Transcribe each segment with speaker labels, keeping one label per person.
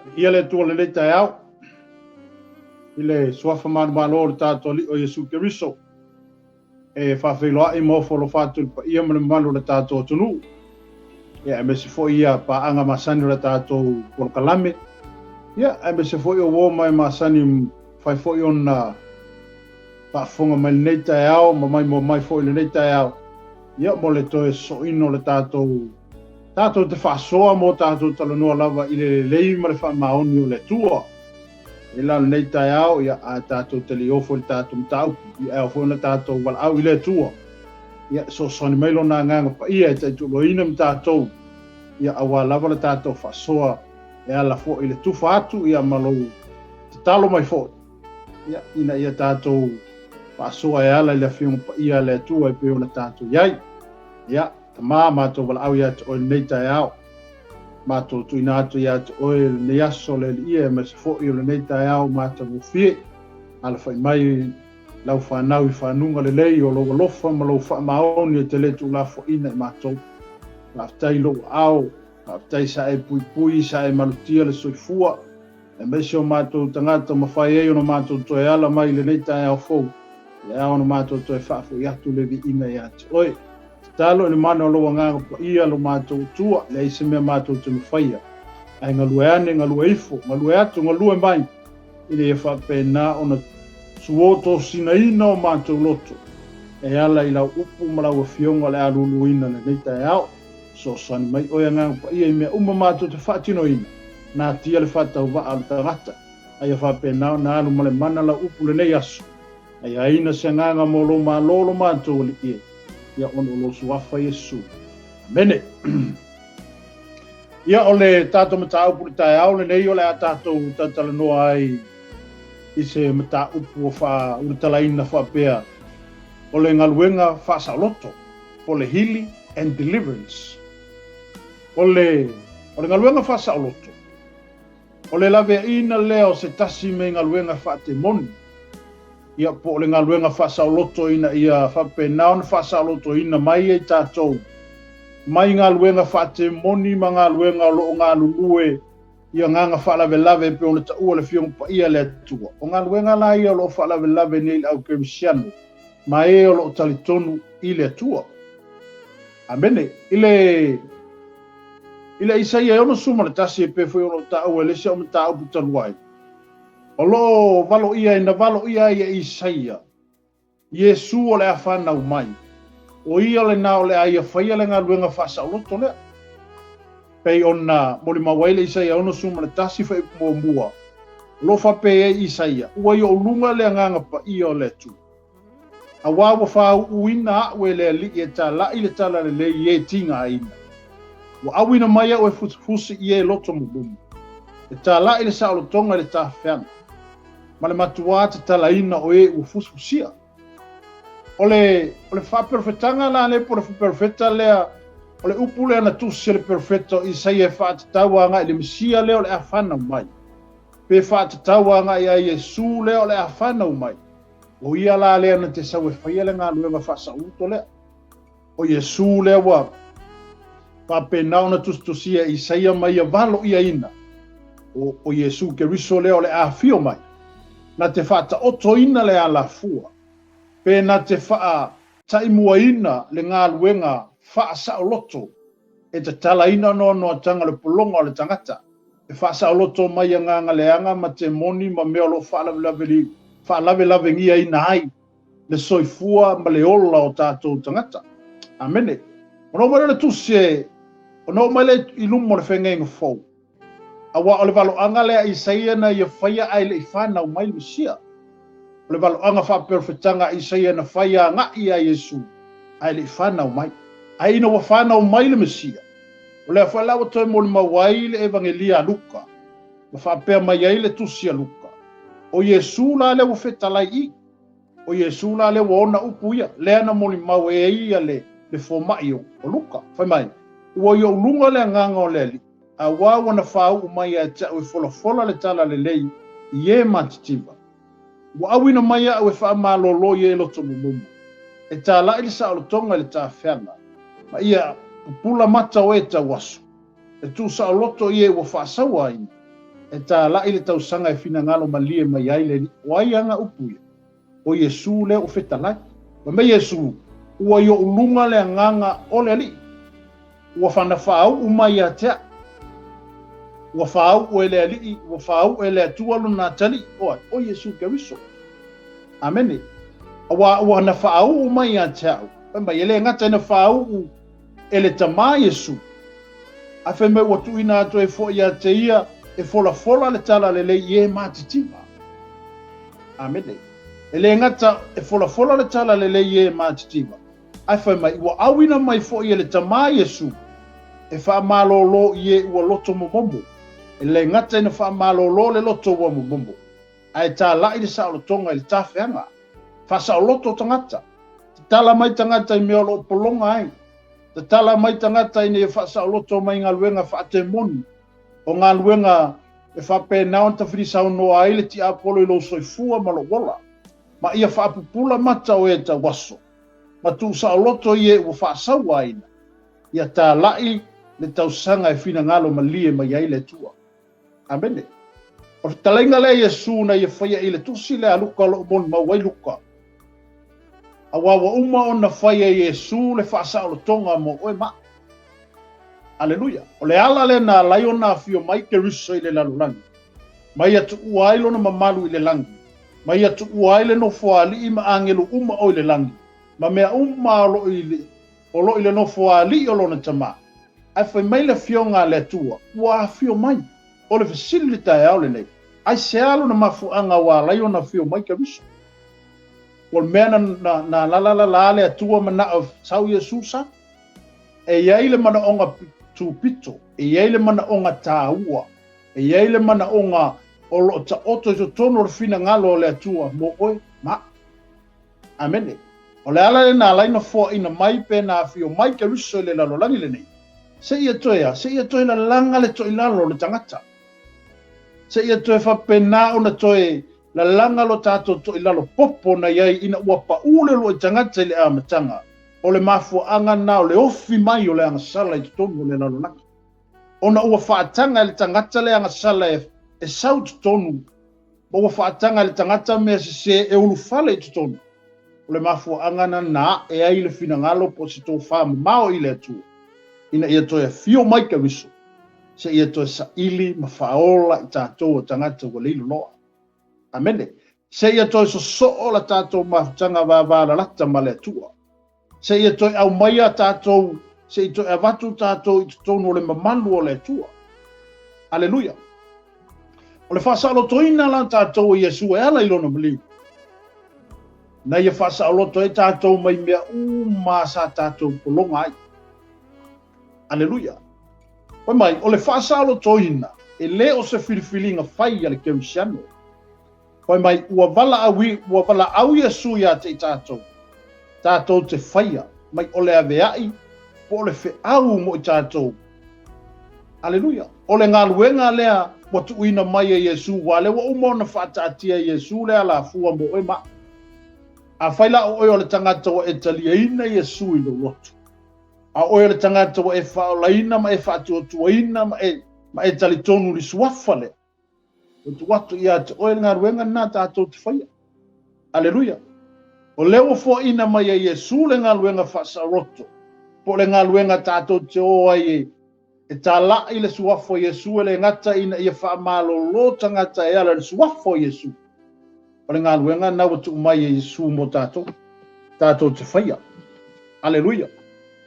Speaker 1: Viia le Atua i lenei taeao, i le Suafa manumalo o le tatou Alii o Iesu Keriso, e faafeiloai ma ofo alofa atu i le paia ma le mamalu o le tatou atunuu, ia, aemaise foi ia paaga masani o le tatou polokalame, ia, aemaise foi o uo ma e masani mafai foi ona faafofoga mai lenei taeao ma maimoa mai foi lenei taeao, ia, mo le toe sosoina o le tatou tatou te faasoa mo tatou talanoa lava i le lelei ma le faamaoni o le Atua. E la lenei taeao, ia, a tatou te le ofo i le tatou mataupu, ia, e ao foi ona tatou valaau i le Atua, ia, fesoasoani mai lona Agaga Paia e taituloina ma tatou, ia, aua lava le tatou faasoa e ala foi i le tufa atu, ia, ma lou tatalo mai foi, ia, ina ia tatou faasoa e ala i le Afioga Paia a le Atua e pei ona tatou i ai. Ia, Tama, matou valaau ia te Oe i lenei taeao. Matou tuuina atu ia te Oe lenei aso le Alii aemaise foi o lenei taeao matagofie. Alafai mai lau fanau i fanuga lelei o lou alofa ma lou faamaoni e te le tuulafoaiina i matou. Faafetai i lou aao, faafetai sa e puipui, sa e malutia le soifua, aemaise o matou tagata mafai ai ona matou toe ala mai i lenei taeao fou, e ao ona matou toe faafoi atu le viiga ia te Oe. Tatalo i le mana o lou Agaga Paia lo matou Atua, leai se mea matou te mafaia, ae galue ane, galue ifo, galue atu, galue mai, ina ia faapena ona suotosinaina o matou loto e ala i lau upu ma lau Afioga o le a luluina lenei taeao. Fesoasoani mai oe Agaga Paia i mea uma matou te faatinoina, natia le faatauvaa o le tagata, a ia faapena ona alu ma le mana lau upu lenei aso. Aiaina se agaga mo lou Malo lo matou Alii e, ia ona o lou Suafa Iesu. Amene. Ia, o le tatou mataupu i le taeao lenei o le a tatou talatalanoa ai i se mataupu ua faaulutalaina faapea, o le galuega faasaoloto, po o le Healing and Deliverance. O le, o le galuega faasaoloto, o le laveaiina lea o se tasi mai galuega faatemoni, ia po o le galuega faasaoloto ina ia faapena ona faasaolotoina mai ai tatou mai galuega faatemoni ma galuega o lo o galulue i agaga faalavelave e pei ona taua le Afioga Paia a le Atua. O galuega la ia o lo o faalavelave nei i le au kerisiano ma e o lo o talitonu i le Atua. Amene. I le I le Isaia e 61 e pei foi ona ou taua i le isi au mataupu talu ai, O lo o valoia ai, na valoia ai e Isaia, Iesu o le a fanau mai, o ia lena o le a ia faia le galuega faasaoloto lea. Pei ona molimau ai le Isaia 61 fuaiupu muamua, o lo o faapea ai Isaia, Ua i ou luga le Agaga Paia o le Atua. Auā ua fāuuina aʻu e le Alii e tālaʻi le talalelei i e tigaina. Ua ʻauina mai aʻu e fusifusi i e loto mumumu, e tālaʻi le saolotoga i le tafeaga, ma le matuā tatalaina o e ua fusifusia. O le, o le faaperofetaga la lea po o le perofeta lea, o le upu lea na tusi e le perofeta o Isaia e faatatau agai i le Mesia lea o le a fanau mai, pe faatatau agai ia Iesu lea o le a fanau mai. O ia la lea na te sau e faia le galuega faasaoloto lea. O Iesu lea ua faapena ona tusitusia e Isaia ma ia valoiaina, o, o Iesu Keriso lea o le a afio mai, na te faataotoina le alafua, pe na te faataimuaina le galuega faasaoloto e tatalaina noanoatanga o le pologa o le tagata, e faasaoloto mai agaga leaga ma temoni ma mea o lo o faalavelavegiaina ai le soifua ma le ola o tatou tagata. Amene. Ona oo mai lea o le tusi e, ona oo mai lea i luma o le feagaiga fou. Aua o le valoaga lea a Isaia na ia faia ae le i fanau mai le Mesia. O le valoaga faaperofetaga a Isaia na fai agai ia Iesu ae le i fanau mai. Ae ina ua fanau mai le Mesia, o lea foi la ua toe molimau ai le Evagelia a Luka, ma faapea mai ai le tusi a Luka, O Iesu la lea ua fetalai i. O Iesu la lea ua ona upu ia, lea na molimau e ia le, le fomai o, o Luka. Fai mai, Ua i ou luga le agaga o le Alii, auā ua na fāuʻu mai ia te aʻu e folafola le talalelei i e matitiva. Ua ʻauina mai aʻu e faamalōlō i e loto mumumu, e tālaʻi le saolotoga i le tafeaga, ma ia pupula mata o e tauaso, e tuusaoloto i e ua faasauaina. E tālaʻi le tausaga e finagalo malie mai ai le Alii. O ai ana upu ia? O Iesū lea ua fetalai. Fai mai Iesū, Ua i oʻu luga le agaga o le Alii. Ua fana fāuʻu mai ia te aʻu. Ua fāuʻu e le Alii, ua fāuʻu e le Atua lona atalii, o ai? O Iesū Keriso. Amene. Auā ua na fāuʻu mai ia te aʻu. Fai mai, e le gata ina fāuʻu e le Tamā Iesū, ae fai mai ua tuuina atu ai foʻi ia te ia e folafola le tala lelei i e matitiva. Amene. E le gata e folafola le tala lelei i e matitiva, ae fai mai ua auina mai foʻi e le Tamā Iesū e faamalōlō i e ua loto momomo. E le gata ina faamalōlō le loto ua momomo, ae tālaʻi le saolotoga i le tafeaga. Faasaoloto tagata. Tatala mai tagata i mea o loo pologa ai. Tatala mai tagata ina ia faasaoloto mai galuega faatemoni, o galuega e faapena ona tafilisaunoa ai le tiapolo i lou soifua ma lou ola, ma ia faapupula mata o e tauaso, ma tuusaoloto i e ua faasauaina, ia tālaʻi le tausaga e finagalo malie mai ai le Atua. Amene. O le fetalaiga lea a Iesu na ia faia i le tusi lea a Luka o lo o molimau ai Luka. Auā ua uma ona fai e Iesu le faasaolotoga mo oe ma. Aleluia. O le ala lea na alai ona afio mai Keriso i le lalolagi, ma ia tuua ai lona mamalu i le lagi, ma ia tuua ai le nofoalii ma agelu uma o i le lagi, ma mea uma o lo i le, o lo i le nofoalii o lona Tamā. Ae fai mai le Afioga a le Atua, ua afio mai. O le fesili i le taeao lenei, aisea lona mafuaaga ua alai ona afio mai Keriso? Ua le mea na, na, na lalalala le Atua manao sau Iesu sa? E i ai le manaoga tūpito, e i ai le manaoga tāua, e i ai le manaoga o lo o taoto i totonu o le finagalo o le Atua mo oe ma aʻu. Amene. O le ala lena alai na foaina mai pe na afio mai Keriso i le lalolagi lenei, seia toe a, seia toe lalaga le toilalo o le tagata. Seia toe faapena ona toe lalaga lo tatou toilalo popo na i ai ina ua paʻu le uluai tagata i le amataga, o le mafuaaga na o le ofi mai o le agasala i totonu o le lalolagi. Ona ua faataga e le tagata le agasala e sau i totonu ma ua faataga e le tagata mea sesē e ulufale i totonu, o le mafuaaga na na ae ai le finagalo po o se tofā mamao i le Atua, ina ia toe afio mai Keriso, seia toe saili ma faaola i tatou o tagata ua leiloloa. Amene. Seia toe sosoo la tatou mafutaga vavalalata ma le Atua. Seia toe aumaia tatou, se i toe avatu tatou i totonu o le mamalu o le Atua. Aleluia. O le faasaolotoina la tatou e Iesu e ala i lona maliu, na ia faasaoloto ai tatou mai mea uma sa tatou pologa ai. Aleluia. Fai mai, o le faasaolotoina e le o se filifiliga fai a le Kerisiano. Fai mai, ua valaau, ua valaau Iesu iā te i tātou, tātou te whaia, mai o le aveaʻi, po o le feau mo i tātou. Aleluia. O le galuega lea ua tuuina mai e Iesu, ua lea ua uma ona faataatia e Iesu le alafua mo oe ma aʻu. Afai la o oe o le tagata ua e taliaina Iesu i lou loto, a o oe o le tagata ua e faaolaina ma e faatuatuaina ma e, ma e talitonu i le suafa lea, Ua tuu atu ia te oe le galuega lena tatou te faia. Aleluia! O lea ua foaina mai e Iesu le galuega faasaoloto, po o le galuega tatou te o ai e, e tālaʻi le suafa o Iesu e le gata ina ia faamalōlō tagata e ala i le suafa o Iesu. O le galuega lena ua tuu mai e Iesu mo tatou, tatou te faia. Aleluia!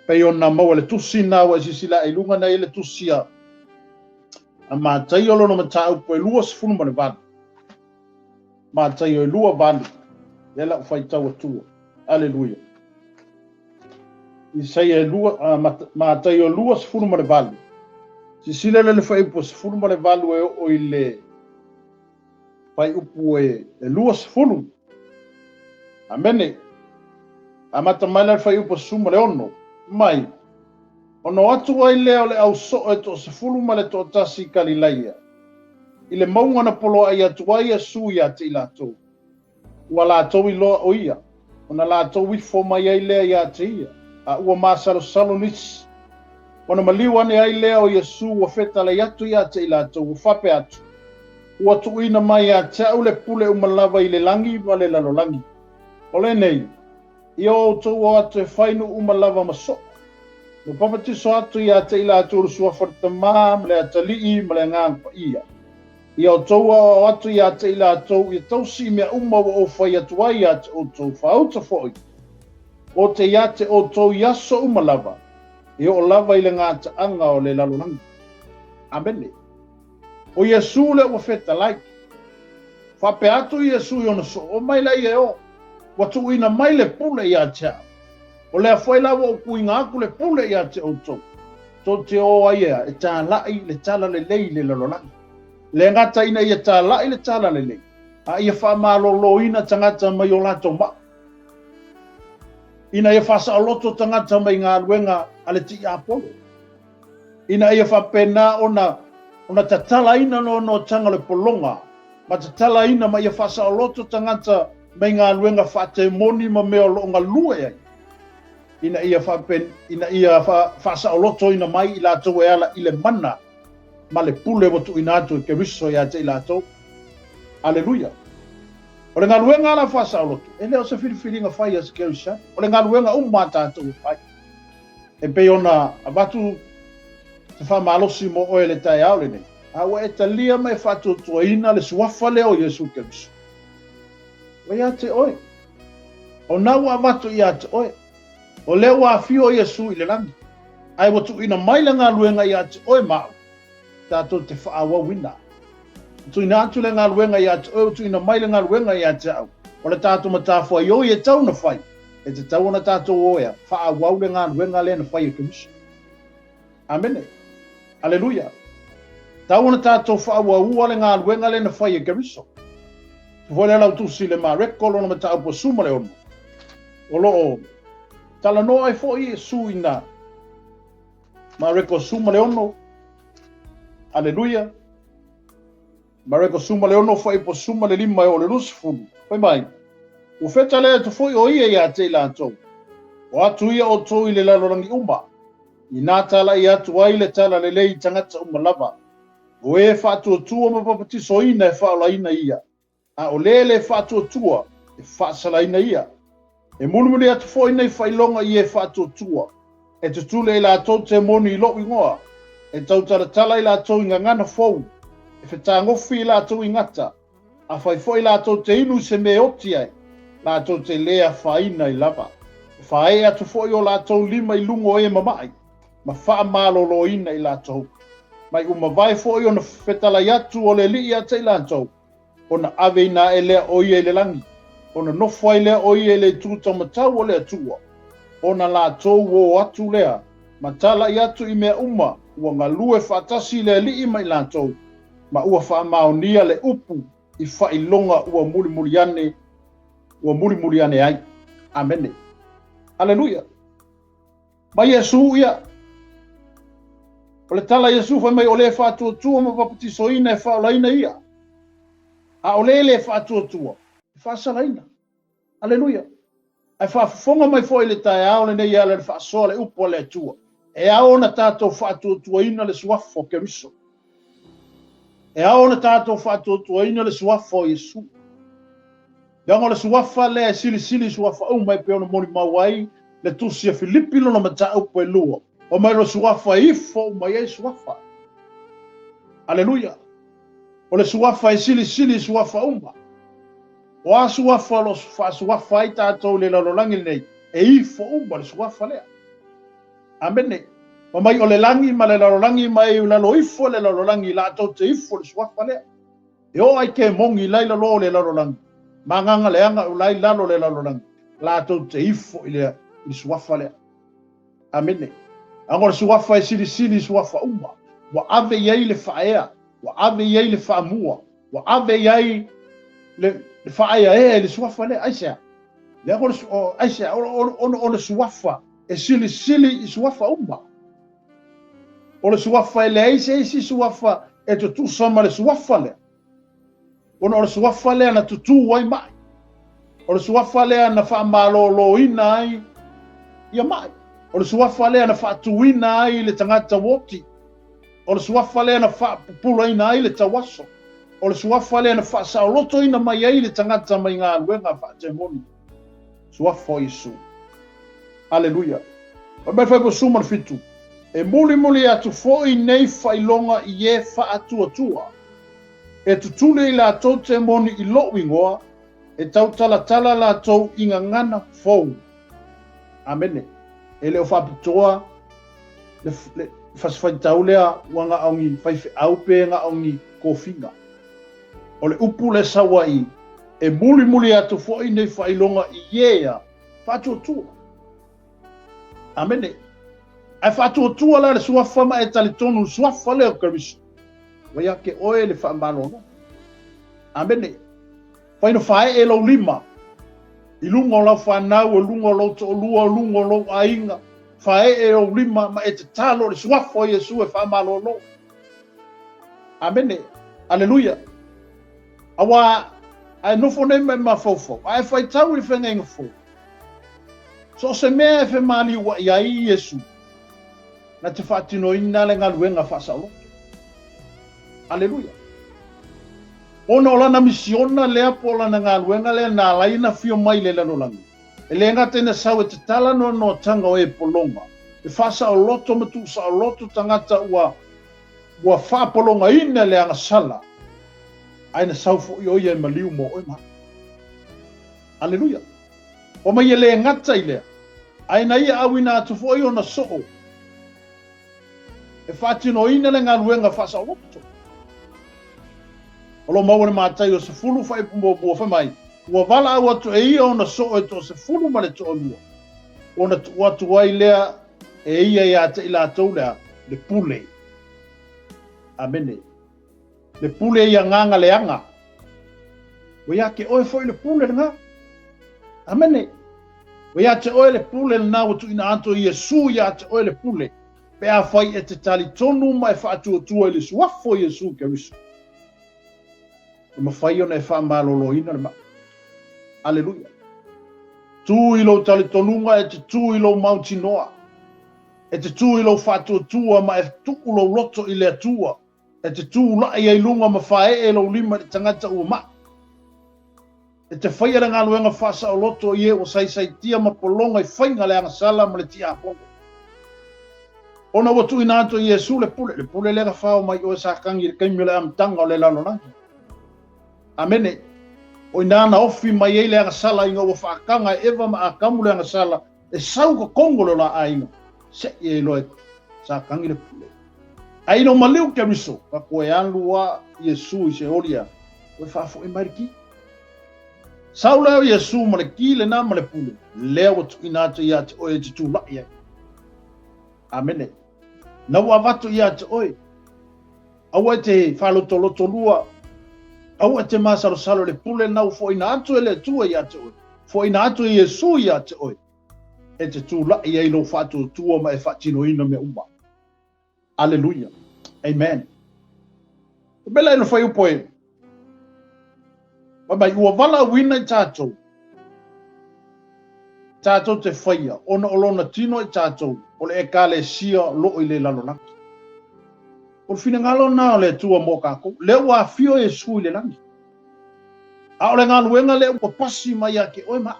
Speaker 1: Pei ona maua le tusi na ua e silasila i luga nei le tusi a A Mataio lona mataupu e 28. Mataio e 28. Lea la u faitau atua. Aleluia. Isaia e lua, uh, Mataio 28. Sisila le le fuaiupu 18 e oo i le fuaiupu e 20. Amene. Amata mai la le fuaiupu 16. Mai. Ona o atu ai lea o le au soo e toasefulu ma le toatasi i Kalilaia, i le mauga na poloaʻi atu ai Iesu iā te i latou. Ua latou iloa o ia, ona latou ifo mai ai lea iā te ia, a ua masalosalo nisi. Ona maliu ane ai lea o Iesu ua fetalai atu iā te i latou, ua faapea atu. Ua tuuina mai ia te au le pule uma lava i le lagi ma le lalolagi. O lenei, ia o outou o atu e fai nuu uma lava ma soo, ma papatiso atu ia te i latou le suafa o le Tama ma le Atalii ma le Agaga Paia. Ia outou aoao atu ia te i latou ia tausi i mea uma ua ou fai atu ai ia te outou, faauta foi, o te ia te outou i aso uma lava, e oo lava i le gataaga o le lalolagi. Amene. O Iesū lea ua fetalai. Faapea atu Iesū i ona soo, O mai laia e o, ua tuuina mai le pule ia te au. O lea foi la ua ou tuuina atu le pule ia te outou, tou te o ai ea e tālaʻi le tala lelei i le lalolagi. Le gata ina ia tālaʻi le tala lelei, a ia faamaloloina tagata mai o latou maʻi, ina ia faasaoloto tagata mai galuega a le tiapolo. ina ia faapena ona ona tatalaina noanoataga o le pologa ma tatalaina ma ia faasaoloto tagata mai galuega faatemoni ma mea o lo o galue ai, ina ia faapena ina ia faasaolotoina mai i latou e ala i le mana ma le pule ua tuuina atu e Keriso ia te i latou. Aleluia! O le galuega la faasaoloto, e le o se filifiliga fai a se Kerisiano, o le galuega uma a tatou e fai. E pei ona avatu se faamalosi mo oe i le taeao lenei, a ua e talia ma e faatuatuaina le suafa lea o Iesu Keriso. Ua ia te oe. O na ua avatu ia te oe. O lea ua afio Iesu i le lagi, ae ua tuuina mai le galuega ia te oe ma au, tatou te faaauauina. Ua tuuina atu le galuega ia te oe, ua tuuina mai le galuega ia te au. O le tatou matafaioi e tau na fai, e tatau ona tatou o ea, faaauau le galuega lea na fai e Keriso. Amene. Aleluia. Tau ona tatou faaauaua le galuega lea na fai e Keriso. Foi lea lau tusi le Mareko lona mataupu e 16. O lo o talanoa ai foi Iesu i na Mareko 16. Aleluia. Mareko 16 fuaiupu 15 e oo i le 20, fai mai, Ua fetalai atu foi o ia ia te i latou, O atu ia outou i le lalolagi uma, inā talaʻi atu ai le tala lelei i tagata uma lava. O e faatuatua ma papatisoina e faaolaina ia, a o le le faatuatua e faasalaina ia. E mulimuli atu foi nei faailoga i e faatuatua, e tutule i latou te moni i lou igoa, e tautalatala i latou i gagana fou, e fetagofi i latou i gata, afai foi latou te inu i se mea e oti ai, latou te le afaina ai lava. E faaee atu foi o latou lima i luga o e mamaʻi, ma faamaloloina i latou. Mai ua mavae foi ona fetalai atu o le Alii ia te i latou, ona aveina aʻe lea o ia i le lagi, ona nofo ai lea o ia i le itu taumatau o le Atua, ona latou ō atu lea, ma talaʻi atu i mea uma ua galue faatasi le Alii ma i latou, ma ua faamaonia le upu i faailoga ua mulimuli ane, ua mulimuli ane ai. Amene. Aleluia. Ma Iesu ia. O le tala a Iesu fai mai o le faatuatua ma papatisoina e faaolaina ia. A o le le faatuatua e faasalaina. Aleluia. Ae faafofoga mai foi i le taeao lenei e ala i le faasoa le upu a le Atua. E ao ona tatou faatuatuaina le suafa o Keriso. E ao ona tatou faatuatuaina le suafa o Iesu. Leaga o le suafa lea e silisili i suafa uma e pei ona molimau ai le tusi a Filipi lona mataupu e lua, fai mai o le suafa e ifo uma i ai suafa. Aleluia! O le suafa e silisili i suafa uma. O a suafa o lo o faasuafa ai tatou i le lalolagi lenei, e ifo uma le suafa lea. Amene. Fai mai o le lagi ma le lalolagi ma e i lalo ifo i le lalolagi latou te ifo i le suafa lea. E oo ai kemogi lai lalo o le lalolagi, ma agaga leaga o lai lalo o le lalolagi, latou te ifo i le, i le suafa lea. Amene. Leaga o le suafa e silisili i suafa uma. Ua ave i ai le faaea, ua ave i ai le faamua, ua ave i ai le, le faaeaea i le suafa lea. Aisea? Leaga o le, o, aisea? Ona o le suafa e silisili i suafa uma. O le suafa e leai se isi suafa e tutusa ma le suafa lea. Ona o le suafa lea na tutū ai maʻi. O le suafa lea na faamaloloina ai ia maʻi. O le suafa lea na faatuina ai le tagata ua oti. O le suafa lea na faapupulaina ai le tauaso. O le suafa lea na faasaolotoina mai ai le tagata mai galuega faatemoni. Suafa o Iesu. Aleluia. Fai mai le Fuaiupu 17, E mulimuli atu foi nei faailoga i e faatuatua, e tutuli i latou temoni i lou igoa, e tautalatala latou i gagana fou. Amene. E le o faapitoa le, le fasifaitau lea ua na o ni faifeau pe na o ni tofiga. O le upu lea sau ai, e mulimuli atu foi nei faailoga i e a faatuatua. Amene. Ae faatuatua la le suafa ma e talitonu le suafa lea o Keriso. Ua ia te oe le faamalolo. Amene. Fai na faaee lou lima i luga o lau fanau, o luga o lou toalua, o luga o lou aiga. Faaee lou lima ma e tatalo i le suafa o Iesu e faamalolo. Amene. Aleluia. Aua a e nofo nei ma e mafaufau, a e faitau i le feagaiga fou, so o se mea e femaliua'i ai Iesu, na te faatinoina le galuega faasaoloto. Aleluia. Ona o lana misiona lea po o lana galuega lea na ala ai ona afio mai i le lalolagi, e le gata ina sau e tatala noanoataga o e pologa, e faasaoloto ma tuusaoloto tagata ua ua faapologaina le agasala, ae na sau foi o ia e maliu mo oe ma au. Aleluia! Ua mai e le gata i lea, ae na ia auina atu foi ona soo e faatinoina le galuega faasaoloto. O lo o maua i le Mataio 10 fuaiupu muamua fai mai, Ua valaau atu e ia ona soo e toasefulu ma le toalua, ona tuu atu ai lea e ia ia te i latou le a? Le pule. Amene. Le pule i agaga leaga. Ua ia te oe foi le pule lena. Amene. Ua ia te oe le pule lena ua tuuina atu e Iesu ia te oe le pule, pe afai e te talitonu ma e faatuatua i le suafa o Iesu Keriso. E mafai ona e faamaloloina le mai. Aleluia. Tu i lou talitonuga e te tu i lou mautinoa. E te tu i lou faatuatua ma e tuu lou loto i le Atua. E te tulai ai luga ma faaee lou lima i le tagata ua mai. E te faia le galuega faasaoloto i e ua saisaitia ma pologa i faiga le agasala ma le tiakono. Ona ua tuuina atu e Iesu le pule, le pule lea na fao mai i oe Satani i le taimi o le amataga o le lalolagi. Amene. O i ina na ofi mai ai le agasala ina ua faataga e Eva ma Atamu le agasala e sau i totonu o le la aiga, se'i ai loa e Satani le pule. Ae ina ua maliu Keriso, ka toe alu a Iesu i Seolia, toe faafoi mai le ki. Sau lea o Iesu ma le ki lena ma le pule, lea ua tuuina atu ia te oe e te tula'i ai. Amene. Na ua avatu ia te oe. Aua e te faalotolotolua, aua e te masalosalo i le pule lena ua foaina atu e le Atua ia te oe, foaina atu e Iesu ia te oe, e te tula'i ai lou faatuatua ma e faatinoina mea uma. Aleluia. Amen. O mea la e fuaiupu e, fai mai, ua valaauina i tatou, tatou te faia, ona o lona tino i tatou, o le Ekalesia lo o i le lalolagi. O le finagalo na o le Atua mo kakou, lea ua afio Iesu i le lagi. A o le galuega lea ua pasi mai ia te oe ma au.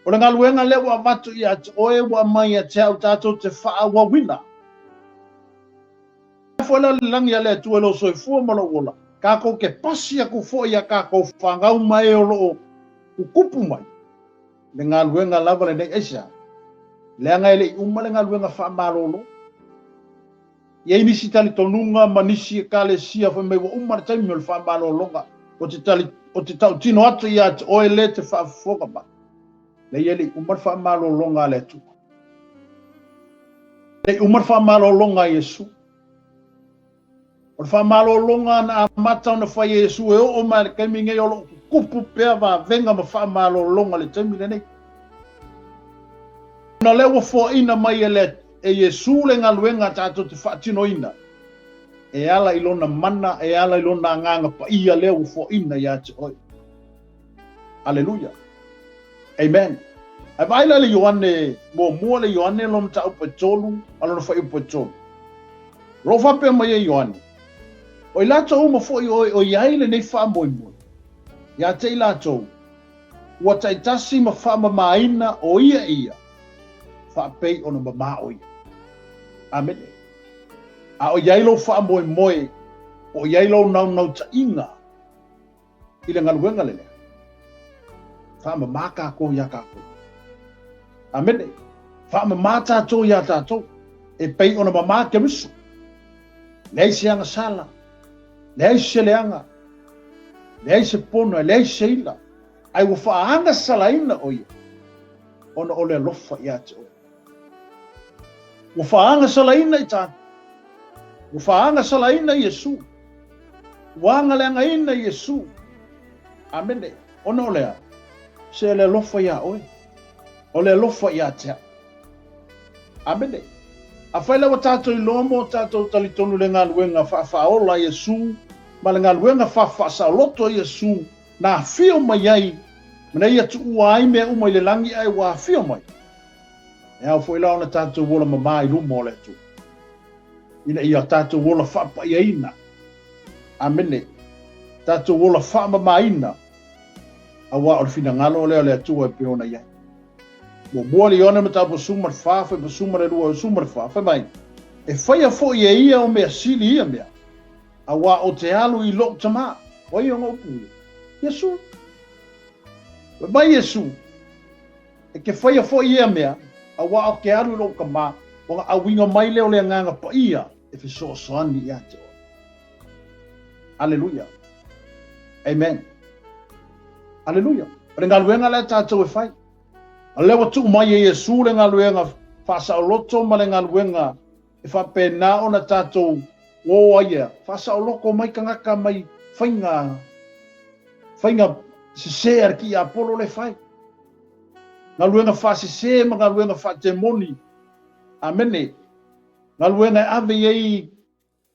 Speaker 1: O le galuega lea ua avatu ia te oe ua aumai ia te au tatou te faaauauina. Foi la le lagi a le Atua i lou soifua ma lou ola, tatou te pasi atu foi ia tatou fanau ma e o lo o tutupu mai le galuega lava lenei. Aisea? Leaga e le i uma le galuega faamalolo. E i ai nisi talitonuga ma nisi ekalesia fai mai ua uma le taimi o le faamalologa, o te tali, o te tautino atu ia te oe le te faafofoga mai. Leai e le i uma le faamalologa a le Atua. E le i uma le faamalologa a Iesu. O le faamalologa na amata ona fai e Iesu e oo mai i le taimi nei o lo o tutupu pea vavega ma faamalologa i le taimi lenei. Ona lea ua foaina mai e le e Iesu le galuega tatou te faatinoina, e ala i lona mana, e ala i lona agaga paia lea ua foaina ia te oe. Aleluia. Amen. Ae vaai la le Ioane muamua, le Ioane lona mataupu e tolu, a lona fuaiupu e tolu. O lo o faapea mai e Ioane, O i latou uma foi o i ai lenei faamoemoe, ia te i latou, ua taitasi ma faamamaina o ia ia, faapei ona mamā o ia. Amene. A o i ai lou faamoemoe, po o i ai lou naunautaiga i le galuega lenei, faamamā tatou iā tatou. Amene. Faamamā tatou iā tatou, e pei ona mamā Keriso. Leai se agasala, leai se leaga, leai se pona, leai se ila, ae ua faagasalaina o ia, ona o le alofa ia te oe. Ua faagasalaina i tatou. Ua faagasalaina Iesu. Ua agaleagaina Iesu. Amene. Ona o le a? Se o le alofa iā oe. O le alofa ia te au. Amene. Afai la ua tatou iloa ma ua tatou talitonu i le galuega faafaaola a Iesu ma le galuega faafaasaoloto a Iesu na afio mai ai ma na ia tuua ai mea uma i le lagi ae ua afio mai, e ao foi la ona tatou ola mamā i luma o le Atua, ina ia tatou ola faapaiaina. Amene. Tatou ola faamamāina, auā o le finagalo lea o le Atua e pei ona i ai. Muamua le Ioane mataupu 14, fuaiupu 12, 14, fai mai, E faia foi e ia o mea sili ia mea, auā ou te alu i lou Tamā. O ai ona upu ia? Iesu. Fai mai Iesu, E ke faia foi ia mea, auā ou te alu i lou Tamā, ona auiga mai lea o le Agaga Paia e fesoasoani ia te oe. Aleluia. Amen. Aleluia. O le galuega lea tatou e fai. O lea ua tuu mai e Iesu le galuega faasaoloto ma le galuega e faapena ona tatou o ai ea, faasaoloto mai tagata mai faiga faiga sese a le tiapolo le fai. Galuega faasese ma galuega faatemoni. Amene. Galuega e ave i ai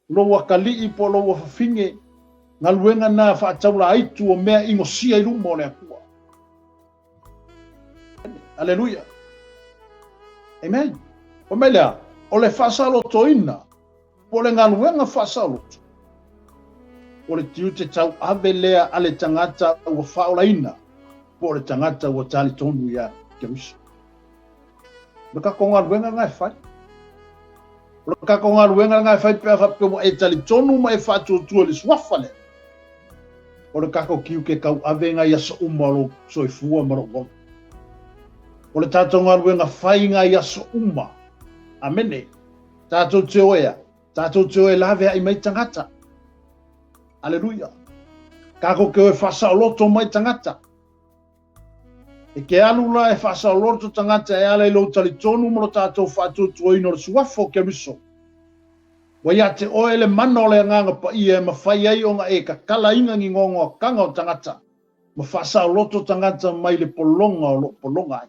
Speaker 1: lou atalii po o lou afafine, galuega na faataulaaitu o mea inosia i luma o le Atua. Aleluia. Amen. Fai mai lea, o le faasalotoina po o le galuega faasaloto, o le tiute tauave lea a le tagata ua faaolaina po o le tagata ua talitonu iā Keriso. O le tatou galuega lena e fai. O le tatou galuega lena e fai pe a faapea ua e talitonu ma e faatuatua i le suafa lea. O le tatou tiute tauave lena i aso uma o lou soifua ma lou ola. O le tatou galuega fai lena i aso uma. Amene. Tatou te o ea, tatou te o e laveai mai tagata. Aleluia. Tatou te o e faasaoloto mai tagata. E ke alu la e faasaoloto tagata e ala i lou talitonu ma lo tatou faatuatuaina o le suafa o Keriso. Ua ia te oe le mana o le Agaga Paia e mafai ai ona e tatalaina ni goagoataga o tagata ma faasaoloto tagata mai le pologa o lo o pologa ai.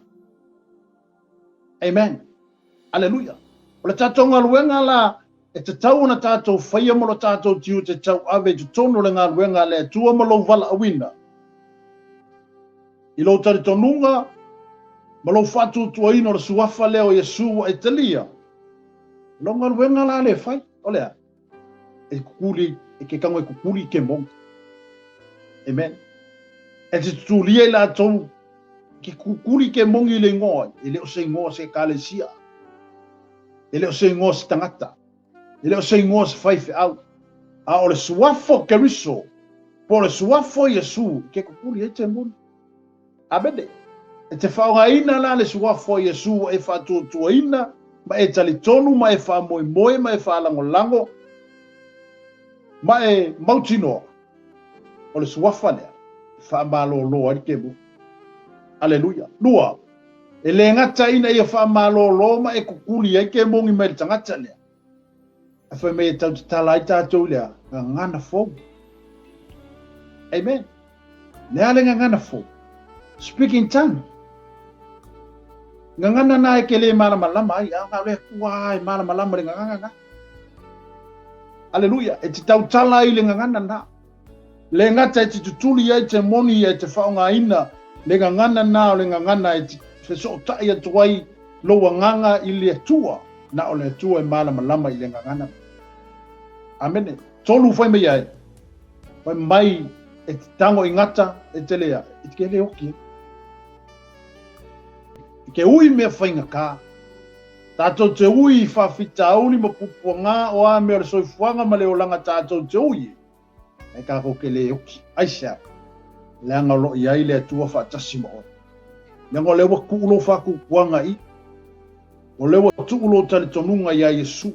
Speaker 1: Amen. Aleluia. O le tatou galuega la e tatau ona tatou faia ma lo tatou tiute tauave i totonu o le galuega a le Atua ma lou valaauina i lou talitonuga ma lou faatuatuaina o le suafa lea o Iesu ua e talia. O lau galuega la lea e fai, o le a? E kukuli, e ke tago e kukuli i kemoni. Amen. E te tutulia i latou ke kukuli kemoni i le igoa, e le o se igoa se ekalesia. E le o se igoa se tagata. E le o se igoa se faifeau. A o le suafa o Keriso, po o le suafa o Iesu, ke kukuli ai temoni. Amene. E te faaaogaina la le suafa o Iesu ua e faatuatuaina, ma e talitonu, ma e faamoemoe, ma e faalagolago, ma e mautinoa, o le suafa lea e faamalōlō ai le kemoni. Aleluia. Lua, e le gata ina ia faamalōlō ma e kukuli ai kemoni mai le tagata lea, ae fai mai e tau tatala ai tatou i le a? Gagana fou. Amen. Le a le gagana fou? Speak in tongue. Gagana na e ke le malamalama ai, a na o le Atua e malamalama le gagana na. Aleluia. E te tautala ai le gagana na. Le gata e te tutuli ai te moni e te faaaogaina le gagana na o le gagana e te fesootai atu ai lou agaga i le Atua, na o le Atua e malamalama i le gagana. Amene. Tolu fai mai ai, fai mai e te tango i gata e te lea, e te le oki ai. E ke ui mea faigata. Tātou te ui i whawhitauli ma pupuangā o a mea o le soifuaga ma le olaga tātou te ui e. E kākou ke le oki. Aisea? Leaga o lo o i ai le Atua faatasi ma oe. Leaga o lea ua tuu lou faakukuaga i. O lea ua tuu lou talitonuga iā Iesu.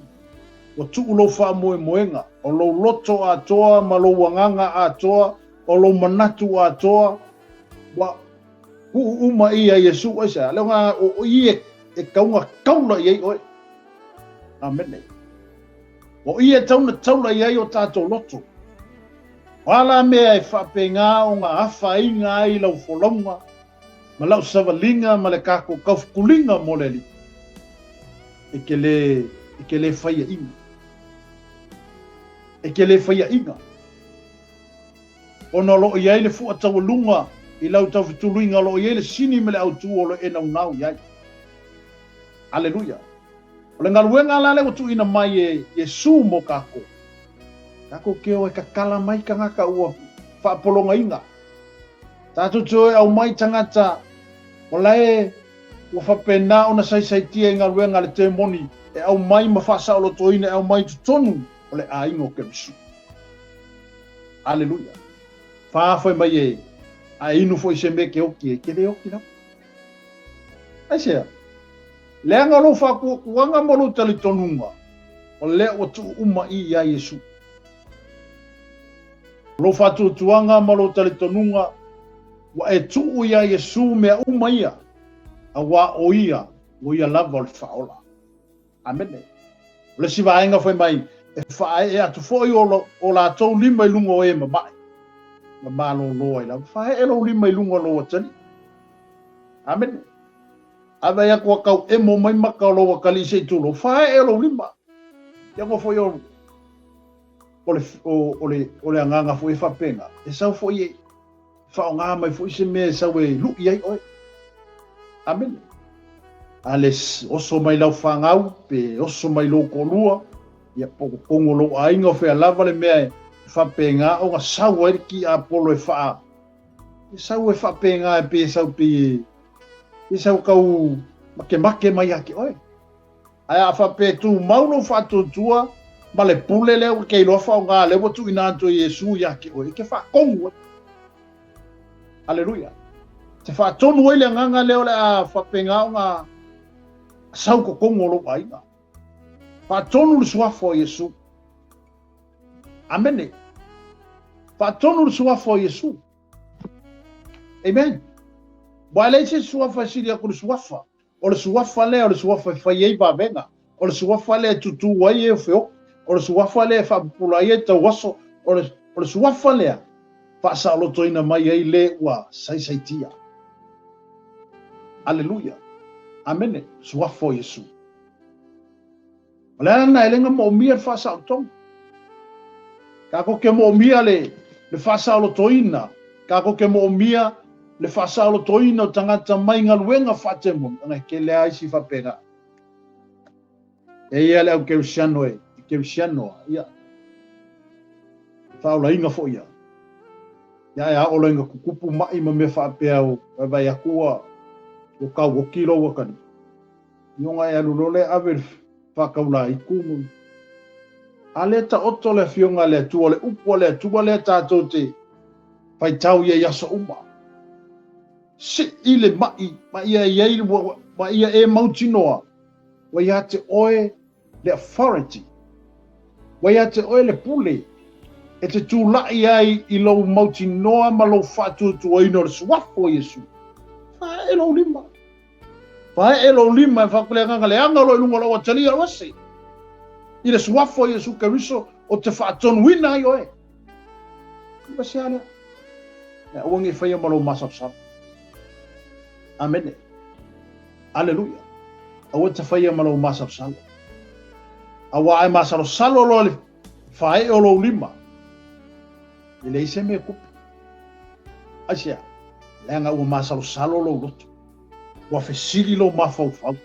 Speaker 1: Ua tuu lou faamoemoega, o lou loto atoa ma lou agaga atoa, o lou manatu atoa, ua tuu uma i iā Iesu. Aisea? Leaga o i e kauga taula i ai oe. Amene. O i e tauna taula i ai o tātou loto. O a la mea e faapena ona afaina ai lau folauga ma lau savaliga ma le kākou kaufukuliga mo le Alii, e ke lē, e ke lē faiaʻiga. E ke lē faiaʻiga. Ona o lo o i ai le fua taualuga i lau taufetuluiga o lo o i ai le sini ma le autū o lo e naunau i ai. Aleluia. O le galuega la lea ua tuuina mai e Iesū mo kākou. Kākou ke o e kakala mai tagata ua faapologaina. Tātou te o e aumai tagata o lae ua faapena ona saisaitia i galuega a le temoni e aumai ma faasaolotoina e aumai i totonu o le aiga o Keriso. Aleluia. Fā fai mai e, a e inu foi se mea ke oki e, ke le oki lava. Aisea? Leaga o lou faakuakuaga ma lou talitonuga, o lea ua tuu uma i iā Iesu. O lou faatuatuaga ma lou talitonuga, ua e tuu iā Iesu mea uma ia, auā o ia, o ia lava o le Faaola. Amene. O le isi vaega fai mai, e faaee atu foi o, o latou lima i luga o e mamae, ma malōlō ai lava. Faaee lou lima i luga o lou atalii. Amene. A vaai atu a tau emo mai maka o lou atalii se i tulou, faaee lou lima. Ia ngo foi o, o le, o, o le, o le agaga foi e faapena, e sau foi e faaaoga mai foi se mea e sau e lu'i ai oe. Amene. A le oso mai lau fanau, pe oso mai lou toalua, ia po o totonu o lou aiga o fea lava le mea e faapena ona sau ai le tiapolo e faa, e sau e faapena e pei e sau pei e, e sau tau makemake mai ia te oe. Ae a faapea e tumau lou faatuatua ma le pule lea ua ke iloa faaaoga lea ua tuuina atu e Iesu ia te oe, e te faatonu ai. Aleluia. Te faatonu ai le agaga lea o le a faapena ona sau totonu o lou aiga. Faatonu le suafa o Iesu. Amene. Faatonu le suafa o Iesu. Amen. Ua e leai se suafa e sili atu le suafa. O le suafa lea o le suafa e fai ai vavega. O le suafa lea e tutū ai e o feoki. O le suafa lea e faapupula ai e tauaso. O le, o le suafa lea faasaolotoina mai ai le ua saisaitia. Aleluia. Amene. Suafa o Iesu. O le ala lena e le na moomia le faasaolotoga. Tatou te moomia le, le faasaolotoina, tatou te moomia le faasaolotoina o tagata mai galuega faatemoni, ona e tele lava isi faapena. E i ai le au kerisiano e, e kerisiano a, ia, faaolaina foi ia. Ia e a oo loa ina tutupu ma'i ma mea faapea ua vaevae atu ua, ua tauoti lou atalii. I ona e alu loa lea ave le faataulaitu ma. A lea taoto le Afioga a le Atua, o le upu a le Atua lea tatou te faitau i ai aso uma. Sii le ma'i ma ia i ai, ma ia e mautinoa, ua ia te oe le authority, ua ia te oe le pule e te tulai ai i lou mautinoa ma lou faatuatuaina o le Suafa o Iesu. Faaee lou lima. Paee lou lima e faaku le agaga leaga o lo o i luga o lou atalia o ese i le suafa o Iesu Keriso o te faatonuina ai oe. Iwa se a lea. E aua nei faia ma lou masalosalo. Amene. Aleluia. Aua te faia ma lou masalosalo. Aua a e masalosalo loa le faee o lou lima, e leai se mea e tupu. Aisea? Leaga ua masalosalo lou loto. Ua fesili lou mafaufau,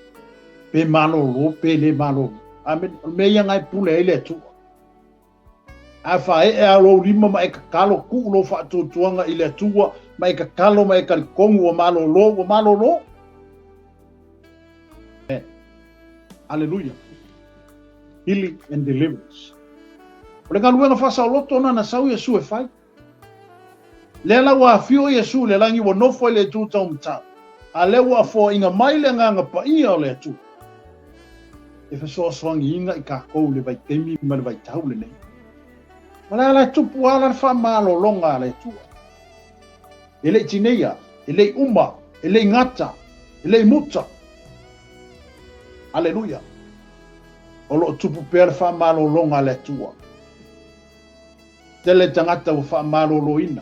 Speaker 1: pe malolo pe le malolo. Amene. O le mea ia na e pule ai le Atua. A faaee lava lou lima ma e tatalo, tuu lou faatuatuaga i le Atua ma e tatalo ma e talitonu ua malolo, ua malolo. Amen. Aleluia. Healing and deliverance. O le galuega faasaoloto lena na sau Iesu e fai. Lea la ua afio Iesu i le lagi ua nofo i le itu taumatau, a lea ua afoaina mai le Agaga Paia o le Atua e fesoasoaniina i tatou i le vaitaimi ma le vaitau lenei. O le a la e tupu lava la le faamalologa a le Atua. E le i tineia, e le i uma, e le i gata, e le i muta. Aleluia! O lo o tupu pea le faamalologa a le Atua. Tele tagata ua faamaloloina.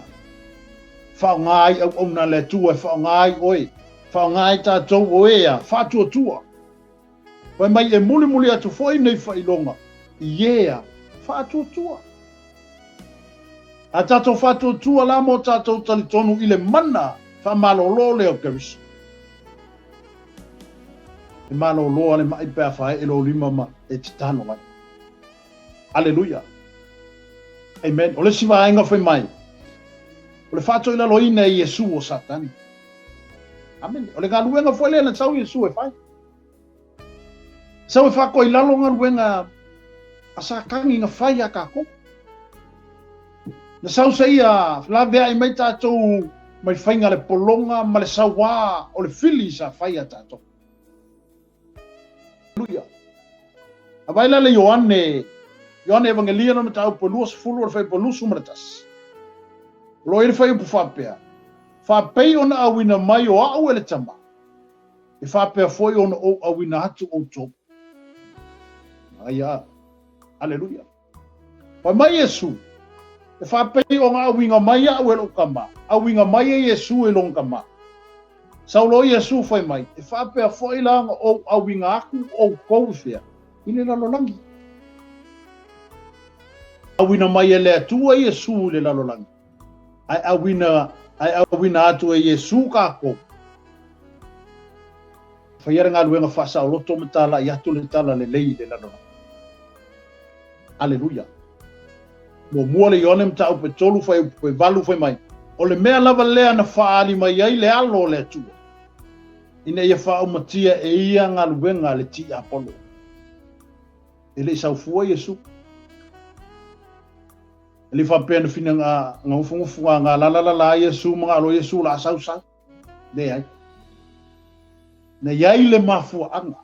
Speaker 1: Faaaoga ai auauna a le Atua e faaaoga ai oe, faaaoga ai tatou o e a faatuatua. Fai mai e mulimuli atu foi nei faailoga i e a faatuatua. A tatou faatuatua la mo tatou talitonu i le mana faamalolo lea o Keriso. E malolo a le ma'i pe a faaee lou lima ma e tatalo ai. Aleluia. Amen. O le isi vaega fai mai, o le faatoilaloina e Iesu o Satani. Amen. O le galuega foi lea na sau Iesu e fai. Sau e faatoilalo galuega a Satani na fai ia tatou. Na sau seia laveai mai tatou mai faiga le pologa ma le sauā o le fili sa fai ia tatou. Aleluia. A vaai la le Ioane, Ioane Evangelia lona mataupu e 20 o le fuaiupu 21. O lo o i ai le fuaiupu faapea, Faapei ona auina mai o a'u e le Tama, e faapea foi ona ou auina atu outou. Aia. Aleluia. Fai mai Iesu, E faapei ona auina mai a'u e lo'u Tama, auina mai e Iesu i lona Tama. Sau loa Iesu fai mai, E faapea foi la ona ou auina atu outou i fea? I le lalolagi. Auina mai e le Atua Iesu i le lalolagi, ae auina, ae auina atu e Iesu kākou. Faia le galuega faasaoloto ma talai atu le tala lelei i le lalolagi. Aleluia. Muamua le Ioane mataupu e 3 fuaiupu e 8 fai mai, O le mea lava lea na faaali mai ai le Alo o le Atua, ina ia faaumatia e ia galuega a le tiapolo. E le i sau fua Iesu. E le i faapea na fina na gufugufu ga la la la la Iesu ma ga lo Iesu la sau sau. Leai. Na i ai le mafuaaga.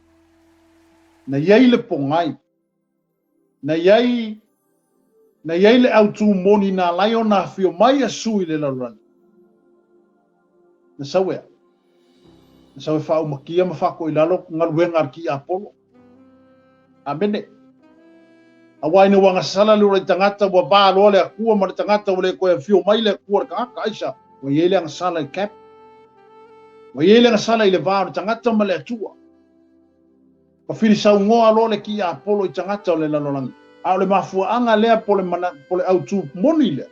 Speaker 1: Na i ai le pogai. Na i ai, na i ai le autū moni na ala ai ona afio mai Iesu i le lalolagi. Na sau e a? Na sau e faaumakia ma faatoilalo galuega a le tiapolo. Amene. Aua ina ua gasala le ola i tagata, ua va loa le Atua ma le tagata, ua le toe afio mai le Atua i le tagata. Aisea? Ua i ai le agasala i cap. Ua i ai le agasala i le va o le tagata ma le Atua. Ua filisaunoa loa le tiapolo i tagata o le lalolagi, a o le mafuaaga lea po le mana, po le autū moni lea,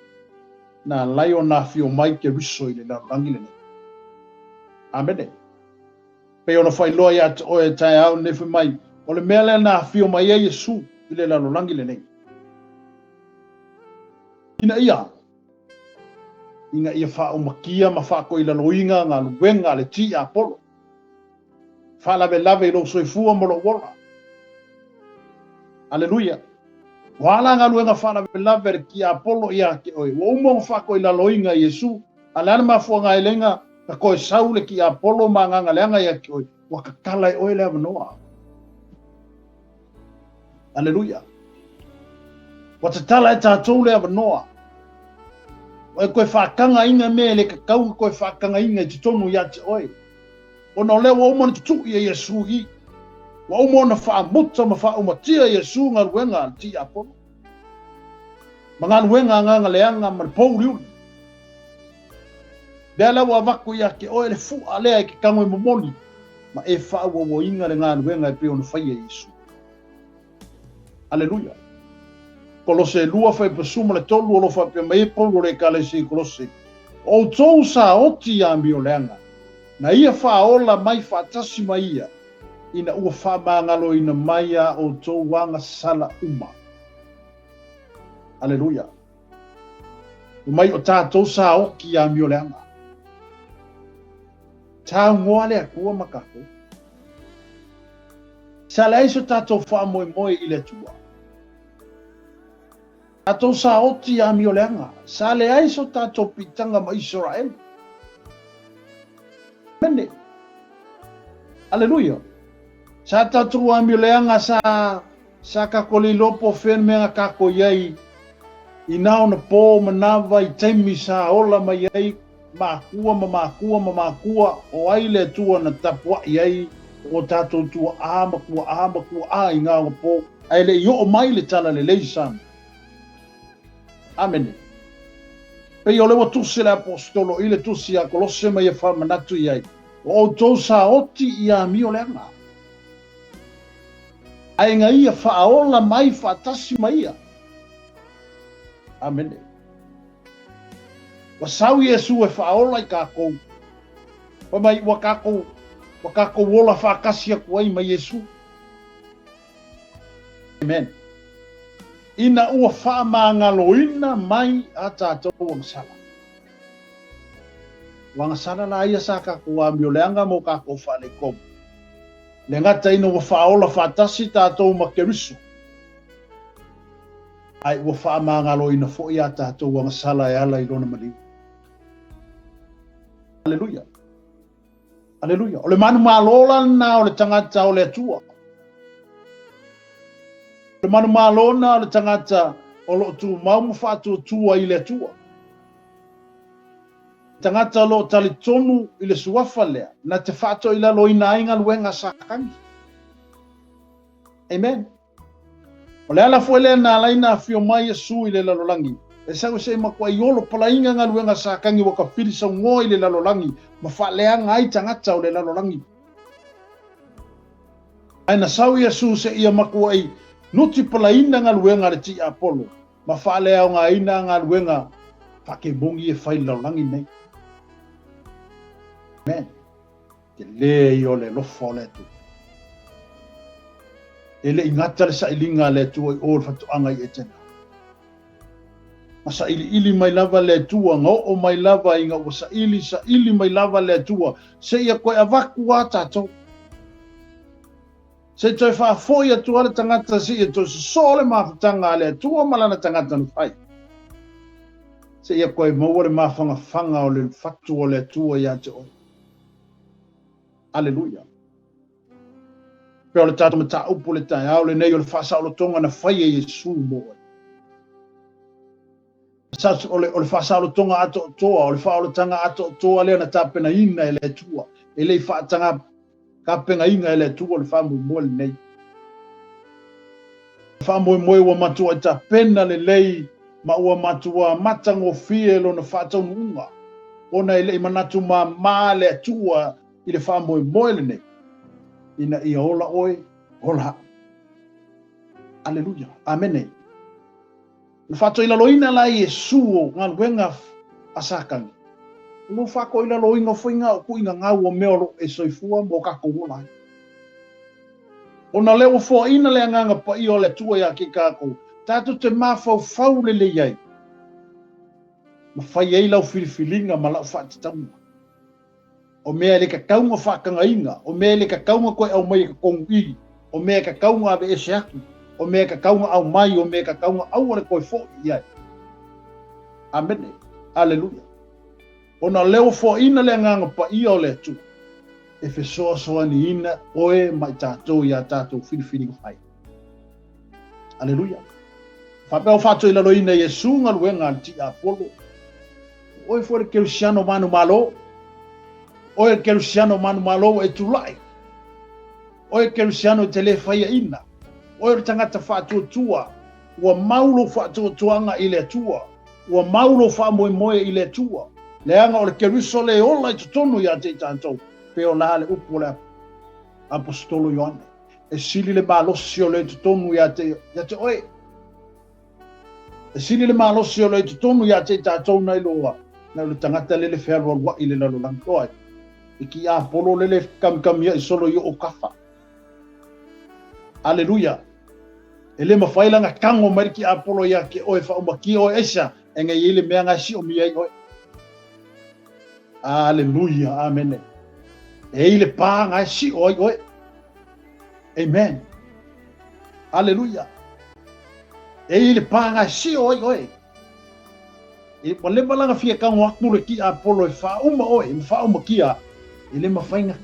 Speaker 1: na alai ona afio mai Keriso i le lalolagi lenei. Amene. Pei ona faailoa ia te oe taeao lenei fai mai, o le mea lea na afio mai ai Iesu i le lalolagi lenei. Ina ia, ina ia faaumakia ma faatoilaloina galuega a le tiapolo. Faalavelave i lou soifua ma lou ola. Aleluia. O a la galuega faalavelave a le tiapolo ia te oe? Ua uma ona faatoilaloina e Iesu. A o le a le mafuaaga ai lena na toe sau le tiapolo ma agaga leaga ia te oe? Ua tatala e oe le avanoa. Aleluia. Ua tatala e tatou le avanoa. Ua e toe faatagaina mea e le tatau ona toe faatagaina i totonu ia te oe. Ona o lea ua uma ona tutui e Iesu i. Ua uma ona faamuta ma faaumatia e Iesu galuega a le tiapolo. Ma galuega agaga leaga ma le pouliuli. Lea la ua avatu ia te oe le fua lea e te tago e momoli ma e faaauauina le galuega e pei ona faia e Iesu. Aleluia. Kolose 2 fuaiupu 13 o lo o faapea mai ai Paulo le Ekalesia i Kolose, O outou sa oti i amioleaga, na ia faaola mai faatasi ma ia, ina ua faamagaloina mai a outou agasala uma. Aleluia. Mai o tātou sa oki amioleaga. Saunoa le Atua ma tatou. Sa leai so tatou faamoemoe i le Atua. Tatou saoti i amioleaga. Sa leai so tatou piitaga ma Isaraelu. Amene. Aleluia. Sa tatou amioleaga sa sa kako le iloa po o fea le mea na kako i ai i na ona po manava i taimi sa ola mai ai makua ma makua ma makua o ai le Atua na tapuaʻi ai o tatou tuaʻā ma tuaʻā ma tuaʻā i ngā ona pō ae le i oo mai le Talalelei i Samoa. Amene. Pei o le ua tusi le Aposetolo i le tusi ia Kolose ma ia faamanatu i ai, o outou saoti i amioleaga. Ae na ia faaola mai faatasi ma ia. Amene. Ua sau Iesu e faaola i kākou. Fai mai, ua kākou, ua kākou ola faatasi atu ai ma Iesu. Amen. Ina ua faamagaloina mai a tātou agasala. Ua agasala la ia sa kākou amioleaga mo kākou faaleikomu. Le gata ina ua faaola faatasi tātou ma Keriso. Ae ua faamagaloina foi a tatou agasala e ala i lona maliu. Aleluia. Aleluia. O le manumalo la lena o le tagata o le Atua. O le manumalo lena o le tagata o lo o tumau ma faatuatua i le Atua. Tagata o lo o talitonu i le suafa lea, na te faatoilaloina ai galuega a Satani. Amen. O le ala foi lea na ala ai na afio mai Iesu i le lalolagi, e sau e se i matuai olo palaiga galuega Satani ua tafili saunoa i le lalolagi ma faaleaga ai tagata o le lalolagi. Ae na sau Iesu seia matuai nuti palaina galuega a le tiapolo ma faaleaogaina galuega faakemogi e fai i le lalolagi nei. Amen. Tele ia o le alofa o le Atua. E le i gata le sailiga a le Atua i o le fatoaga i Etena. Na sailiili mai lava le Atua, na oo mai lava ina ua saili, saili mai lava le Atua, seia toe avatu a tatou. Se i toe faafoi atu a le tagata seia toe sosoo le mafutaga a le Atua ma lana tagata na fai. Seia toe maua le mafangafaga o le fatu o le Atua ia te oe. Aleluia. Pea o le tatou mataupu le taeao lenei o le faasaolotoga na fai e Iesu mo oe. O le, o le faasaolotoga atoatoa, o le faaolataga atoatoa lea na tapenaina e le Atua. E le i faataga tapenaina e le Atua le faamoemoe lenei. Faamoemoe ua matuai tapena lelei ma ua matua matagofie lona faataunuuga, ona e le i manatu māmā le Atua i le faamoemoe lenei, ina ia ola oe, ola au. Aleluia. Amene. Na faatoilaloina la Iesu o galuega a Satani. O lou faatoilaloina foi na o tuuina gau o mea o lo o e soifua ma o tatou ola ai. Ona lea ua foaina le Agaga Paia o le Atua ia te tatou, tatou te mafaufau lelei ai, ma fai ai lau filifiliga ma lau faatatauga. O mea e le tatau ona faatagaina, o mea e le tatau ona toe aumai e totonu i, o mea e tatau ona aveese atu, o mea e tatau ona aumai, o mea e tatau ona aua le toe foi i ai. Amene. Aleluia. Ona o lea ua foaina le Agaga Paia o le Atua, e fesoasoaniina oe ma i tatou i a tatou filifiliga fai. Aleluia. Faapea ua faatoilaloina e Iesu galuega a le tiapolo. O oe foi le Kerisiano manumalo. Oe le Kerisiano manumalo ua e tulai. Oe le Kerisiano e te le faiaina. Oe o le tagata faatuatua. Ua mau lou faatuatuaga i le Atua. Ua mau lou faamoemoe i le Atua. Leaga o le Keriso le ola i totonu ia te i tatou, pei o la le upu o le Aposetolo Ioane. E sili le malosi o le i totonu ia te, ia te oe. E sili le malosi o le i totonu ia te i tatou nai loa, nai lo tagata lele fealualuai i le lalolagi. O ai? I ki apolo lele kamikami ai solo i o kafa. Aleluia. E le mafai la ona tago mai le tiapolo ia te oe e faaumatia oe aisea e na i ai le mea na e siomia ai oe. Aleluia, amene. E i ai le pa na e sio ai oe. Amen. Aleluia. E i ai le pa na e sio ai oe. E, ua leva la ona fia tago atu le tiapolo e faauma oe, ma faaumatia, e le mafai ona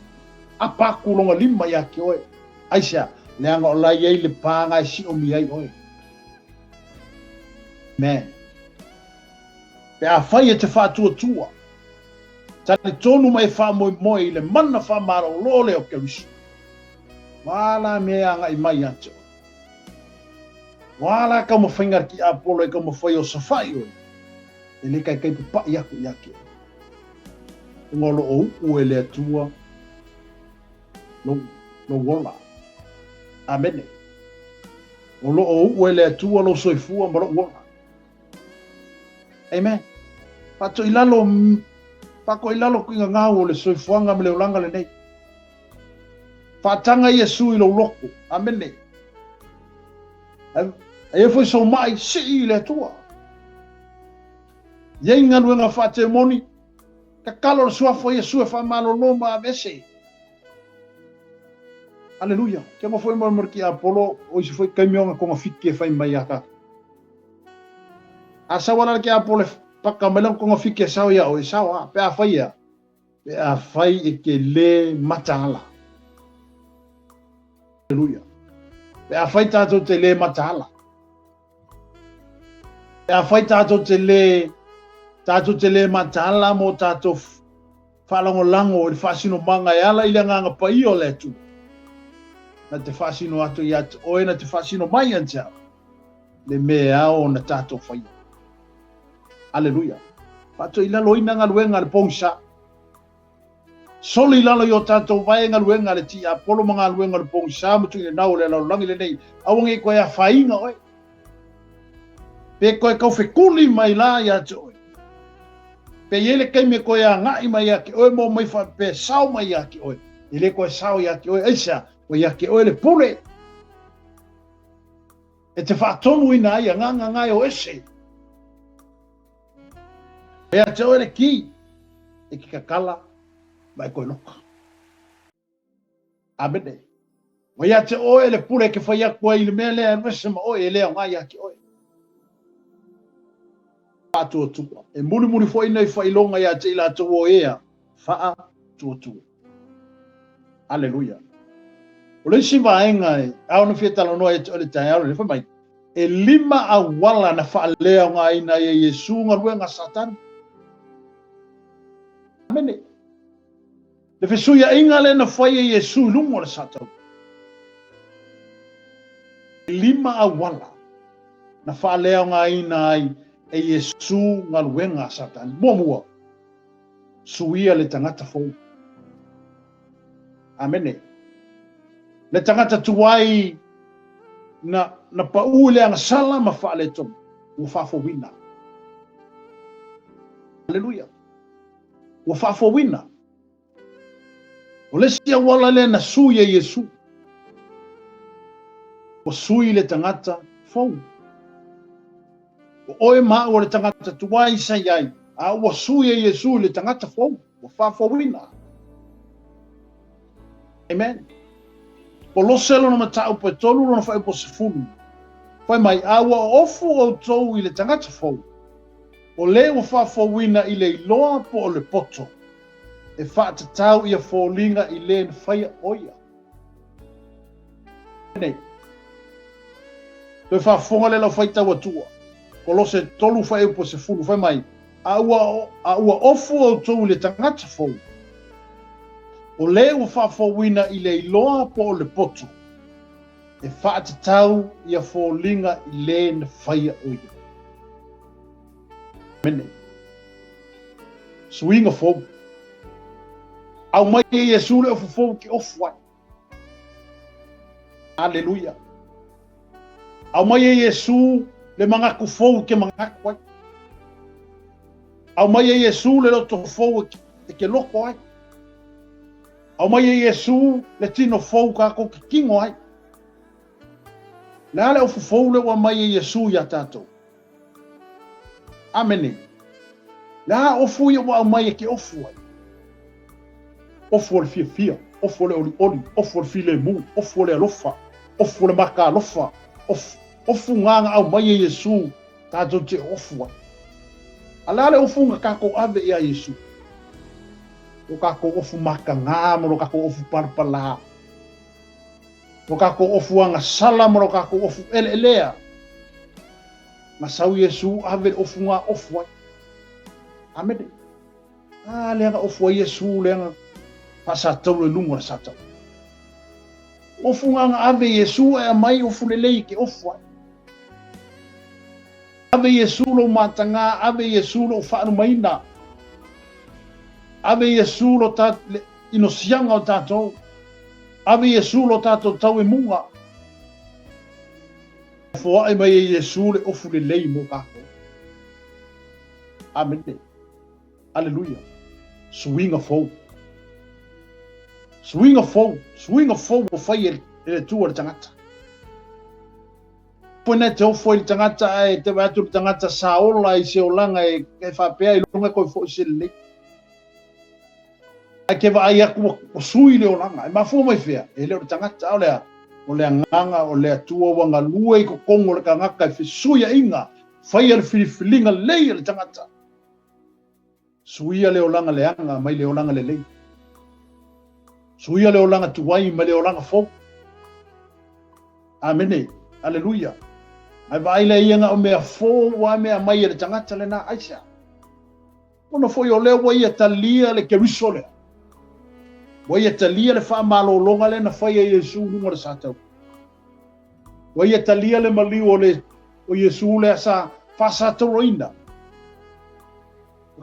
Speaker 1: apa atu lona lima ia te oe. Aisea? Leaga o la e i ai le pa na e siomia ai oe. Amen. Pe afai e te faatuatua, talitonu ma e faamoemoe i le mana faamalolo lea o Keriso, ua a la mea e agai mai ia te oe? Ua a la taumafaiga a le tiapolo e taumafai o safa'i oe, e le taitai papa'i atu ia te oe, ona o lo o u'u e le Atua lou, lou ola. Amene. O lo o u'u e le Atua lou soifua ma lo'u ola. Amen. Faatoilalo, faatoilalo tuiga gau o le soifuaga ma le olaga lenei. Faataga Iesu i lou loto. Amene. Aia foi sou mai, sii i le Atua. I ai galuega faatemoni, tatalo le suafa o Iesu e faamalolo ma aveese. Aleluia. Ke mo foi mo mo ki Apollo, o isi foi kaimi o nga togafiti e fai mai ia tatou. A sau ala le tiapolo e paka mai lana togafiti e sao ia oe, e sao a, pe a fai ea? Pe a fai e te le mataala. Aleluia. Pe a fai tatou te le mataala. Pe a fai tatou te le tatou te le mataala mo tatou faalagolago i le faasinomaga e ala i le Agaga Paia o le Atua, na te faasino atu ia te oe, na te faasino mai ia te au, le mea e ao ona tatou faia. Aleluia. Faatoilaloina galuega a le pogisa. Soli i lalo i o tatou vae galuega a le tiapolo ma galuega o le pogisa ma tuinanau o le lalolagi lenei. Aua ne i toe afaina oe. Pe toe taufekuli mai la ia te oe. Pe i ai le taimi e toe agai mai ia te oe ma omai faapea e sao mai ia te oe. E le toe sao ia te oe. Aisea? Ua ia te oe le pule e te faatonuina ai agaga na e o ese. Ua ia te oe le ki e ke kakala ma e koe loka. Amene. Ua ia te oe le pule e ke fai atu ai i le mea lea e alu ese ma oe, e le aoga ia te oe. Faatuatua. E mulimuli foi nei faailoga ia te i latou o ea faatuatua. Aleluia. O le isi vaega e ao ona fia talanoa ia te oe le taeao lenei, fai mai, e lima auala na faaleaogaina ai e Iesu galuega a Satani. Amene. Le fesuiaiga lea na fai e Iesu i luga o le saatau. E lima auala na faaleaogaina ai e Iesu galuega a Satani. Muamua, suia le tagata fou. Amene. Le tagata tuai na, na pau i le agasala ma faaletonu, ua faafouina. Aleluia. Ua faafouina. O le isi auala lea na sui e Iesu. Ua sui le tagata fou. O oe ma au o le tagata tuai sa i ai, a ua sui e Iesu i le tagata fou, ua faafouina. Amen. Kolose lona mataupu e tolu lona fuaiupu 10. Fai mai, a ua ofu outou i le tagata fou, O le ua faafouina i le iloa po o le poto, e faatatau ia foliga i le na faia o ia. Nei. Toe faafofoga le lau faitau atua. Kolose 3 fuaiupu 10, fai mai, A ua, a ua ofu outou i le tagata fou, o le ua faafouina i le iloa po o le poto, e faatatau ia foliga i le na faia o ia. Amene. Suiga fou. Aumai e Iesu le ofu fou ke ofu ai. Aleluia. Aumai e Iesu le manatu fou ke manatu ai. Aumai e Iesu le loto fou e ke loto ai. Aumai e Iesu le tino fou tatou ke tino ai. Le a le ofu fou lea ua aumai e Iesu iā tatou? Amene. Le a ofu ia ua aumai e ke ofu ai? Ofu o le fiafia, ofu o le olioli, ofu o le filemu, ofu o le alofa, ofu o le makaalofa, ofu, ofu ngā na aumai e Iesu tatou te ofu ai. A le a le ofu na kakou ave iā Iesu? Lo kakou ofu makagā ma lo kakou ofu palapalā. Lo kakou ofu agasala ma lo kakou ofu eleelea. Na sau Iesu ave le ofu ngā ofu ai. Amene. A lea na ofu ai Iesu lea na faasatauro i luga o le satauro. Ofu ngā na ave Iesu e aumai ofu lelei e ke ofu ai. Ave Iesu lou matagā, ave Iesu lou faalumaina. Ave Iesu lo ta, le inosiaga o tatou. Ave Iesu lo tatou tauemuga. Foai mai e Iesu le ofu lelei mo kakou. Amene. Aleluia. Suiga fou. Suiga fou. Suiga fou ua fai e le Atua i le tagata. Koina e te ofo i le tagata ae te vaai atu le tagata sa ola i se olaga e e faapea i luga koe foi se lelei. Ae ke vaai aku ua sui le olaga. E mafua mai fea? E le o le tagata, a o le a? O le agaga o le Atua ua galue i totonu o le tagata e fesuiaiga, faia le filifiliga lelei a le tagata. Suia le olaga leaga mai le olaga lelei. Suia le olaga tuai mai le olaga fou. Amene. Aleluia. Ae vaai lea ia na o mea fou ua mea mai e le tagata lena aisea. Ona foi o lea ua ia talia le Keriso lea. Ua ia talia le faamalologa lea na fai e Iesu i luga o le satauro. Ua ia talia le maliu o le o Iesu lea sa faasatauroina.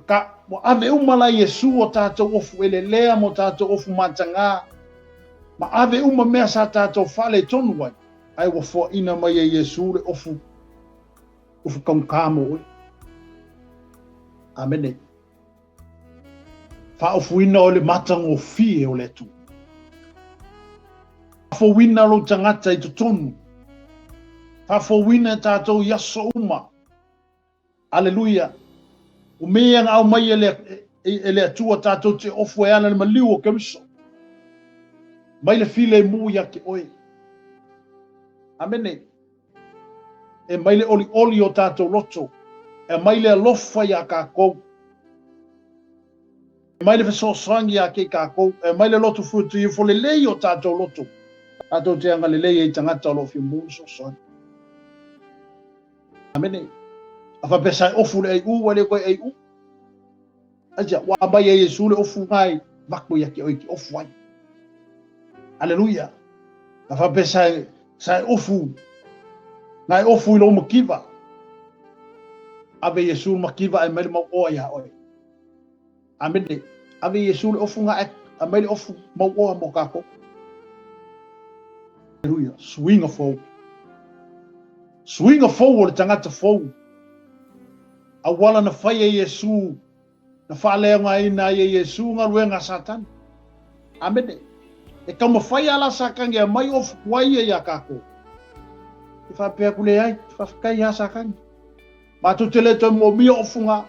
Speaker 1: Ka, ua ave uma la Iesu o tatou ofu elelea mo tatou ofu matagā, ma ave uma mea sa tatou faaletonu ai, ae ua foaina mai e Iesu le ofu, ofu taugata mo oe. Amene. Faaofuina oe le matagofie o le Atua. Faafouina lou tagata i totonu. Faafouina e tatou i aso uma. Aleluia! O mea na aumai e le, e le Atua tatou te ofu e ala le maliu o Keriso. Mai le filemu ia te oe. Amene. E mai le olioli o tatou loto. E mai le alofa iā kakou. E mai le fesoasoani iā kei kakou. E mai le loto fuatuiufo lelei o tatou loto. Tatou te agalelei ai i tagata o lo o fia maua le fesoasoani. Amene. A faapea sa e ofu le aiu, ua le koe aiu. Aisea? Ua aumai e Iesu le ofu ngai vako ia te oe te ofu ai. Aleluia. A faapea sa e, sa e ofu, ngai ofu i lou makiva. Ave Iesu le makiva ae mai le mauoa iā oe. Amene. Ave Iesu le ofu nga aumai le ofu mauoa mo kakou. Aleluia. Suiga fou. Suiga fou o le tagata fou. Auala na fai e Iesu, na faaleaogaina ai e Iesu galuega a Satani. Amene. E taumafai a la Satani e aumai ofu tuai ia iā kakou. E faapea atu, Leai, faafetai iā Satani. Matou te le toe moomia ofu nga.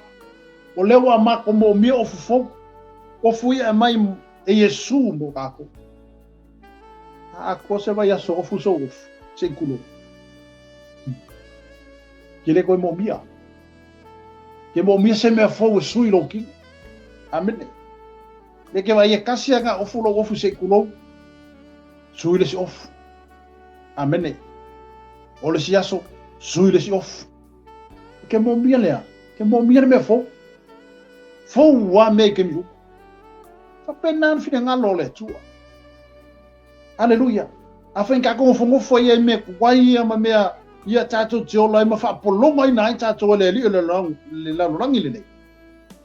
Speaker 1: O lea ua matou moomia ofu fou. Ofu ia e aumai e Iesu mo kakou. A atoa se vaiaso ofu sou ofu, se i tulou. Ke le koe moomia. Ke moomia se mea fou e sui lou kino. Amene. Le ke vai e kasi a nga ofu lou ofu se i tulou. Sui le si ofu. Amene. O le si aso, sui le si ofu. Ke moomia lea. Ke moomia le mea fou. Fou a mea i ke miu. Faapena le finagalo o le Atua. Aleluia. Afai ka nofonofo ai i mea tuai ia ma mea ia tatou te ola ai ma faapologaina ai tatou e le Alii o le lalolagi lenei,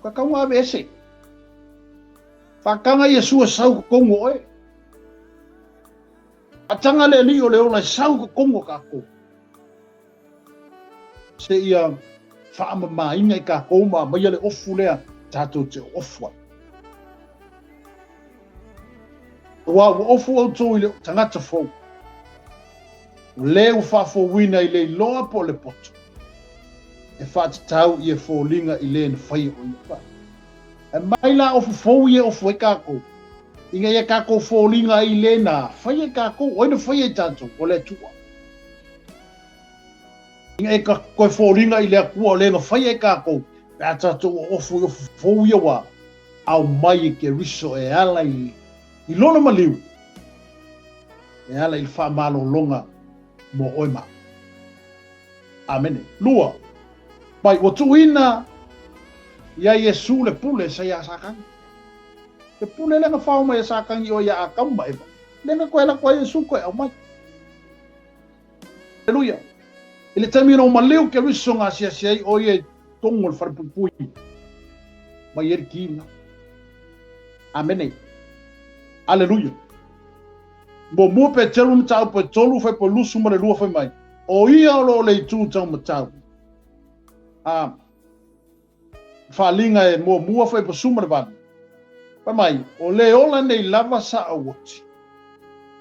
Speaker 1: ka tau aveese. Faataga Iesu e sau i totonu o oe. Faataga le Alii o le ola e sau i totonu o tatou. Seia faamamaina i tatou ma aumaia le ofu lea tatou te ofu ai. Aua ua ofu outou i le tagata fou. O le ua faafouina i le iloa po o le poto, e faatatau i e foliga i le na faia o ia. Ae mai la ofu fou ia e ofu ai kākou, ina ia kākou foliga ai i le na faia i kākou, o ai na faia i tātou? O le Atua. Ina ia toe foliga i le Atua o le na faia i kākou, pe a tātou ua ofu i ofu fou ia ua aumai e Keriso e ala i, i lona maliu, e ala i le faamalologa mo oe ma au. Amene. Lua, mai ua tuuina ia Iesu le pule sa ia Satani. Le pule lea na fao mai e Satani o ia Atamu ma Eva, lea na toe lako ai Iesu toe aumai. Aleluia. I le taimi na maliu Keriso na asiasi ai o ia i totonu o le falepuipui mai ai le ki la. Amene. Aleluia. Muamua Peteru mataupu e 3 fuaiupu e 22 fai mai, O ia o lo o le itu taumatau. A faaliga e muamua fuaiupu 18. Fai mai, o le ola nei lava sa au oti.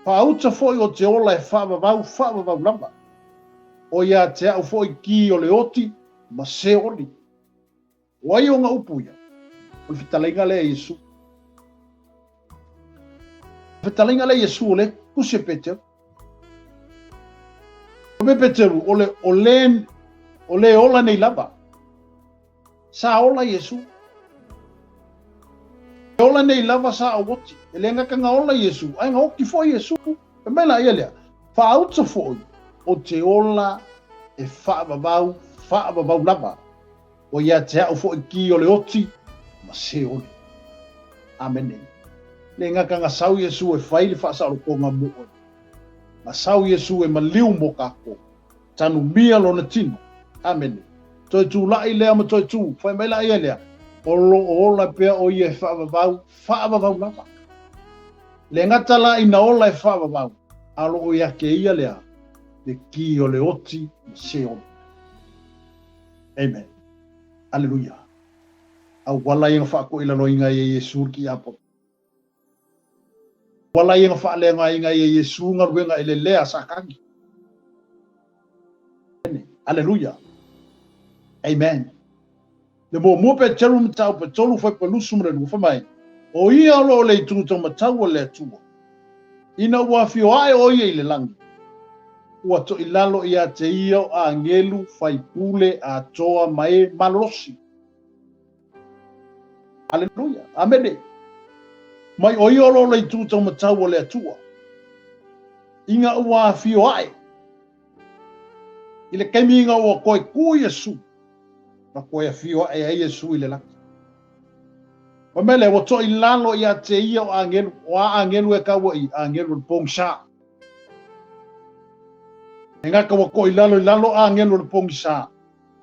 Speaker 1: Faauta foi o te ola e faavavau faavavau lava. O ia te au foi ki o le oti ma se oli. O ai ona upu ia? O le fetalaiga lea a Iesu. O le fetalaiga lea a Iesu o le tusi e Peteru. O me Peteru, o le, o le, o le ola nei lava. Sa ola Iesu. E ola nei lava sa au oti. E le gata na ola Iesu, ae na oti foi Iesu. E mai la ia lea, faauta foi o te ola e faavavau, faavavau lava. O ia te au foi ki o le oti ma Seoli. Amene. Le gata na sau Iesu e fai le faasaolotoga mo oe. Na sau Iesu e maliu mo kākou. Tanumia lona tino. Amene. Toe tula'i lea ma toe tū. Fai mai la ia lea, o lo o ola pea o ia e faavavau, faavavau lava. Le gata la ina ola e faavavau, a o lo o ia ke ia lea, le ki o le oti ma Seoli. Amen. Aleluia. Auala ia na faatoilaloina ai e Iesu le kiapo. Auala ia na faaleaogaina ai e Iesu galuega elelea a Satani. Aleluia. Amen. Le muamua Peteru mataupu e 3 fuaiupu e 22 fai mai, O ia o lo o le itu taumatau o le Atua, ina ua afio ae o ia i le lagi, ua toilalo ia te ia o agelu faipule atoa ma e malolosi. Aleluia. Amene. Mai o ia o lo o le itu taumatau o le Atua, ina ua afio ae i le taimi ina ua toe ku Iesu, na toe afio ae ai Iesu i le lagi. Fai mai lea, ua toilalo ia te ia o agelu, o a agelu e kaua i, agelu o le pogisa. E gata ua toilalo i lalo agelu o le pogisa,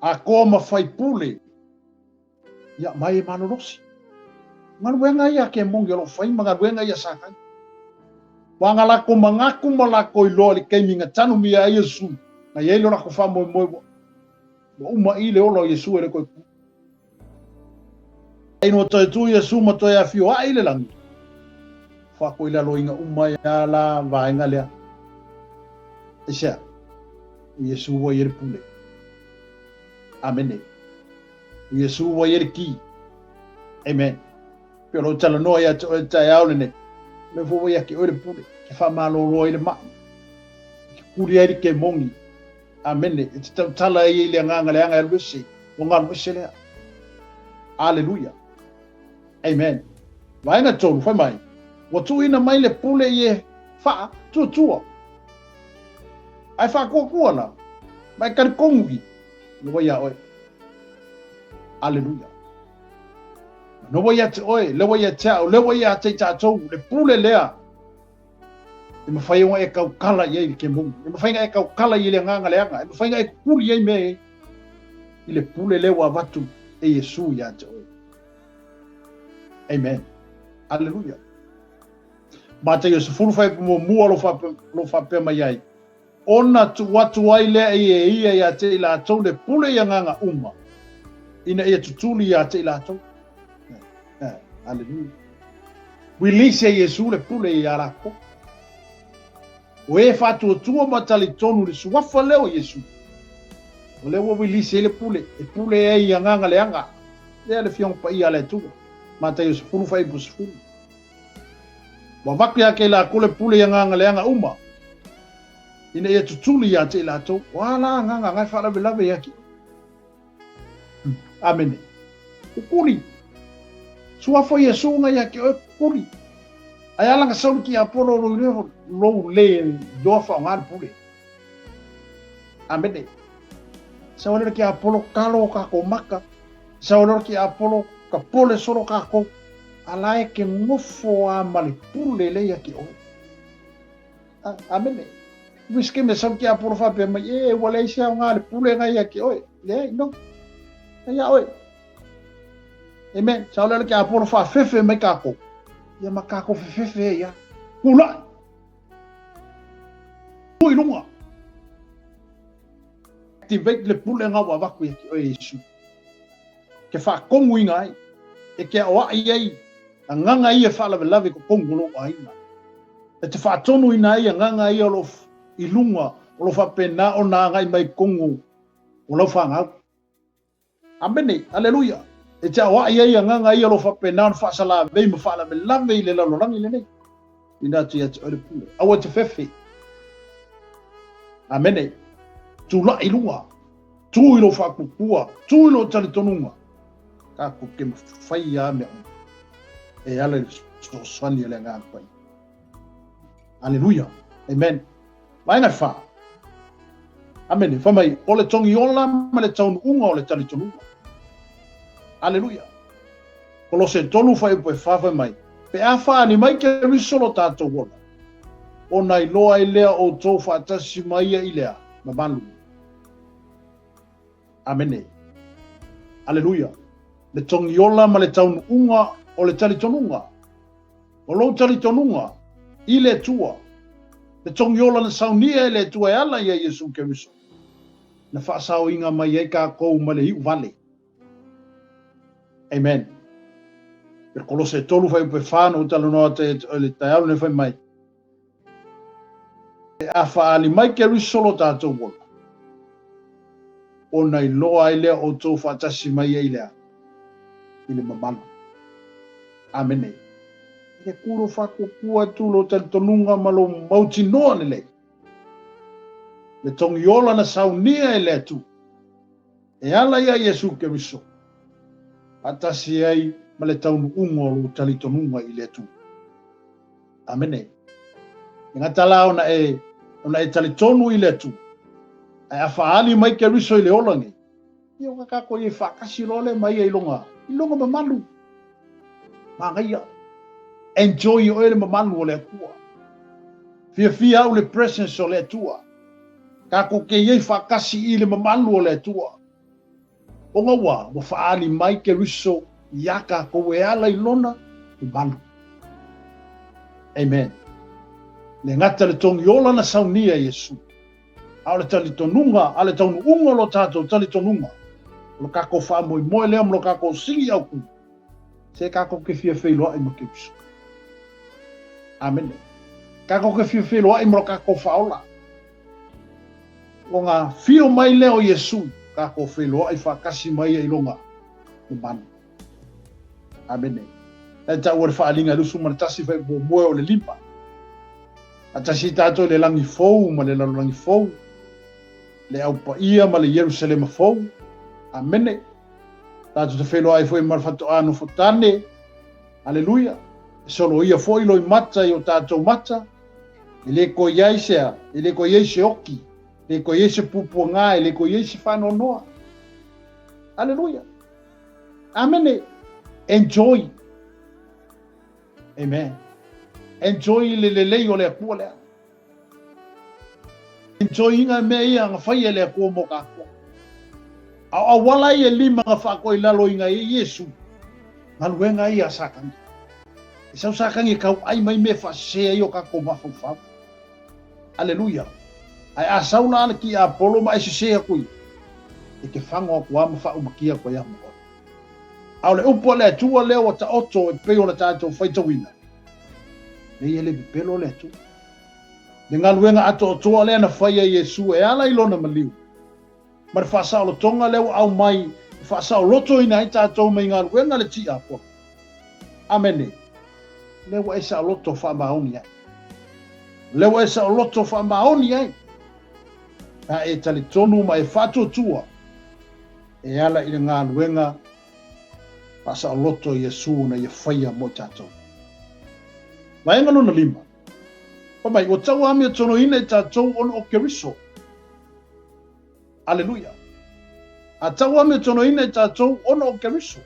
Speaker 1: atoa ma faipule, ia mai e malolosi. Galuega ia a kemoni o lo o fai ma galuega ia a Satani. Ua na latou manatu ma latou iloa i le taimi na tanumia ai Iesu, na i ai lo latou faamoemoe ua Ua uma i le ola o Iesu e le toe tu. Ina ua toe tu Iesu ma toe afio ae i le lagi, faatoilaloina uma ai a la vaega lea. Aisea? O Iesu ua i ai le pule. Amene. O Iesu ua i ai le ki. Amen. Pe o lou talanoa ia te oe taeao lenei, o lea foi ua ia te oe le pule, ke faamalolo ai le ma'i, ke kuli ai le kemoni, Amene. E te tautala ai i le agaga leaga e alu ese, ua galu ese lea. Aleluia. Amen. Vaega 3, fai mai, ua tuuina mai le pule i e faa tuatua. Ae faatuatua la, ma e talitonu i, le ia oe. Aleluia. Manawa ia te oe, lewa ia te au, lewa ia te i tātou, le pule lea, E mafai ona e tautala i ai le kemoni. E mafai ona e tautala i ai le agaga leaga. E mafai ona e kukuli i ai mea e i le pule lea ua avatu e Iesu ia te oe. Amen. Aleluia. Mataio 10 fuaiupu muamua o lo faapea mai ai. Ona tuu atu ai lea e ia ia te i latou le pule i agaga uma, ina ia tutuli ia te i latou. Aleluia. Release e Iesu le pule ia latou. O e faatuatua ma talitonu i le suafa lea o Iesu, o lea ua release ai le pule, e pule ai i agaga leaga. Lea le Afioga Paia a le Atua. Mataio 10 fuaiupu 10. Ua avatu ia te i latou le pule i agaga leaga uma, ina ia tutuli ia te i latou. O a la agaga na e faalavelave ia te oe? Amene. Kukuli. Suafa Iesu na ia te oe kukuli. Ae a la na sau le tiapolo lou leo lou le iloa faaaoga le pule. Amene. Sau ai le tiapolo talo o tatou maka. Sau ai le tiapolo tapole solo tatou. A la e te nofo a ma le pule lea ia te oe. Amene. Uiske me sau tiapolo faapea mai, e ua leai se aoga le pule na ia te oe. Leai, no. Na ia oe. Amen. Sau lea le tiapolo faafefe mai tatou. Ia ma tatou fefefe ai a. Tulai. Tu i luga. Activate le pule na ua avatu ia te oe Iesu. Ke faatonuina ai, e ke aoai ai agaga ia e faalavelave i totonu o lou aiga. E te faatonuina ai agaga ia o lo i luga o lo faapena ona agai mai i totonu o lau fanau. Amene, aleluia. E te aoai ai agaga ia o lo faapena ona faasalavei ma faalavelave i le lalolagi lenei. Ina atu ia te oe le pule. Aua e te fefe. Amene. Tulai i luga. Tu i lou faakukua, tu i lou talitonuga, tatou te mafai a mea uma e ala i le fesoasoani a le Agaga Paia. Aleluia. Amen. Vaega e fa. Amene. Fai mai, o le togiola ma le taunuuga o le talitonuga. Aleluia. Kolose 3 fuaiupu e 4 fai mai, pe a faaali mai Keriso lo tatou ola, ona iloa ai lea outou faatasi ma ia i le a? Mamalu. Amene. Aleluia. Le togiola ma le taunuuga o le talitonuga. O lou talitonuga i le Atua. Le togiola na saunia e le Atua e ala ia Iesu Keriso. Na faasaoina mai ai tatou ma le iu vale. Amen. Le Kolose 3 fuaiupu e 4 na ou talanoa atu ai le taeao lenei fai mai. Pe a faaali mai Keriso lo tatou ola, ona iloa ai lea outou faatasi mai ai i le a? I le mamalu. Amene. E le kū lou faatuatua atu lou talitonuga ma lou mautinoa lelei. Le togiola na saunia e le Atua, e ala ia Iesu Keriso, faatasi ai ma le taunuuga o lou talitonuga i le Atua. Amene. E gata la ona e, ona e talitonu i le Atua, ae a faaali mai Keriso i le ola nei, ia ua tatou i ai faatasi loa lea ma ia i lona, i lona mamalu. Manaia. Enjoy oe le mamalu o le Atua. Fiafia au le presence o le Atua. Tatou te i ai faatasi i le mamalu o le Atua. Ona ua, ua faaali mai Keriso iā tatou e ala i Lona mamalu. Amen. Le gata le togiola na saunia e Iesu, a o le talitonuga, a le taunuuga o lo tatou talitonuga, o lo tatou faamoemoe lea ma lo tatou sili autu, se tatou te fia feiloai ma Keriso. Amene. Tatou te fia feiloai ma lo tatou faaola. Ona afio mai lea o Iesu, tatou feiloai faatasi ma ia i lona mamalu. Amene. E taua le faaaliga e 21 fuaiupu muamua e oo i le 5. Faatasi tatou i le lagi fou ma le lalolagi fou, le Au Paia ma le Ierusalema fou. Amene. Tatou te feiloai foi ma le faatoa nofo tane. Aleluia. E soloia foi loimata i o tatou mata. E le toe i ai se a, e le toe i ai se oki, e le toe i ai se puapuaga, e le toe i ai se faanoanoa. Aleluia. Amene. Enjoy. Amen. Enjoy le lelei o le Atua lea. Enjoy inga mea ia na fai e le Atua mo tatou. A o auala ia e lima na faatoa i lalo inga e Iesu, galuega ia a Satani. E sau Satani e tauai mai mea e faasese ai o tatou mafaufau. Aleluia. Ae a sau la le tiapolo ma e sese atu ia, e te fago atu lava ma faaumakia atu ai lava ma oe. A o le upu a le Atua lea ua taoto e pei ona tatou faitauina, leai e le pepelo le Atua. Le galuega atoatoa lea na faia e Iesu e ala i Lona maliu, ma le faasaolotoga lea ua aumai e faasaolotoina ai tatou mai galuega a le tiapolo. Amene. Lea ua e saoloto faamaoni ai. Lea ua e saoloto faamaoni ai. A e talitonu ma e faatuatua e ala i le galuega faasaoloto a Iesu na ia faia mo i tatou. Vaega lona lima, fai mai, ua tauamiotoroina i tatou ona o Keriso. Aleluia! A tauamiotoroina i tatou ona o Keriso.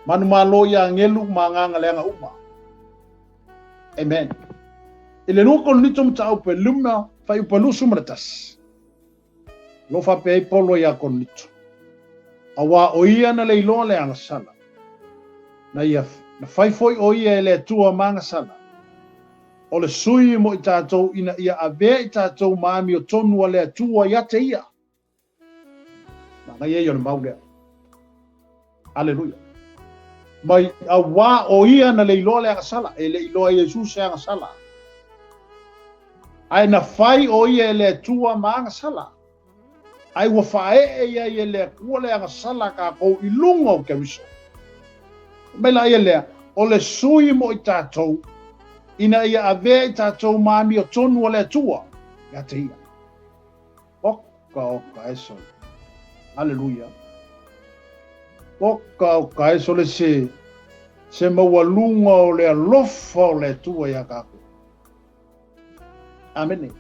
Speaker 1: Manumalo i agelu ma agaga leaga uma. Amen. I le 2 Korinito mataupu e luma fuaiupu e 21. O lo o faapea ai Paulo iā Korinito, Auā o ia na le iloa le agasala, na ia, na fai foi o ia e le Atua ma agasala, o le sui mo i tatou ina ia avea i tatou ma amiotonu a le Atua ia te ia. Manaia ia o le mau lea. Aleluia. Mai auā o ia na le iloa le agasala, e le iloa e Iesu se agasala. Ae na fai o ia e le Atua ma agasala. Ae ua faaee i ai e le Atua le agasala a kākou i luga o Keriso. Fai mai la ia lea, o le sui mo i tatou, ina ia avea i tatou ma amiotonu a le Atua ia te ia. Oka oka e sole. Aleluia. Oka oka e sole se se maualuga o le alofa o le Atua iā kākou. Amene.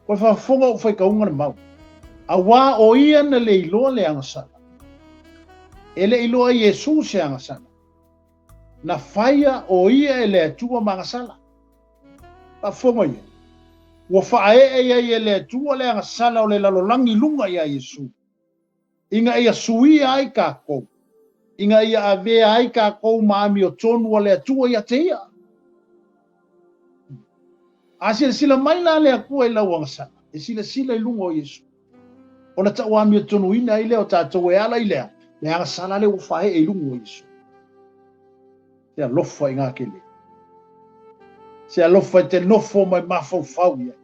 Speaker 1: Koe faafofoga ou faitauga le mau. Auā o ia na le iloa le agasala. E le iloa e Iesu se agasala. Na faia o ia e le Atua ma agasala. Faafofoga ia. Ua faaee i ai e le Atua le agasala o le lalolagi i luga iā Iesu. Ina ia suia ai kākou, ina ia avea ai kākou ma amiotonu a le Atua ia te ia. A silasila mai la le Atua i lau agasala, e silasila i luga o Iesu, ona tauamiotonuina ai lea o tātou e ala i lea, le agasala lea ua faaee i luga o Iesu. Se alofa i ngā kele. Se alofa i te nofo mai mafaufau i ai.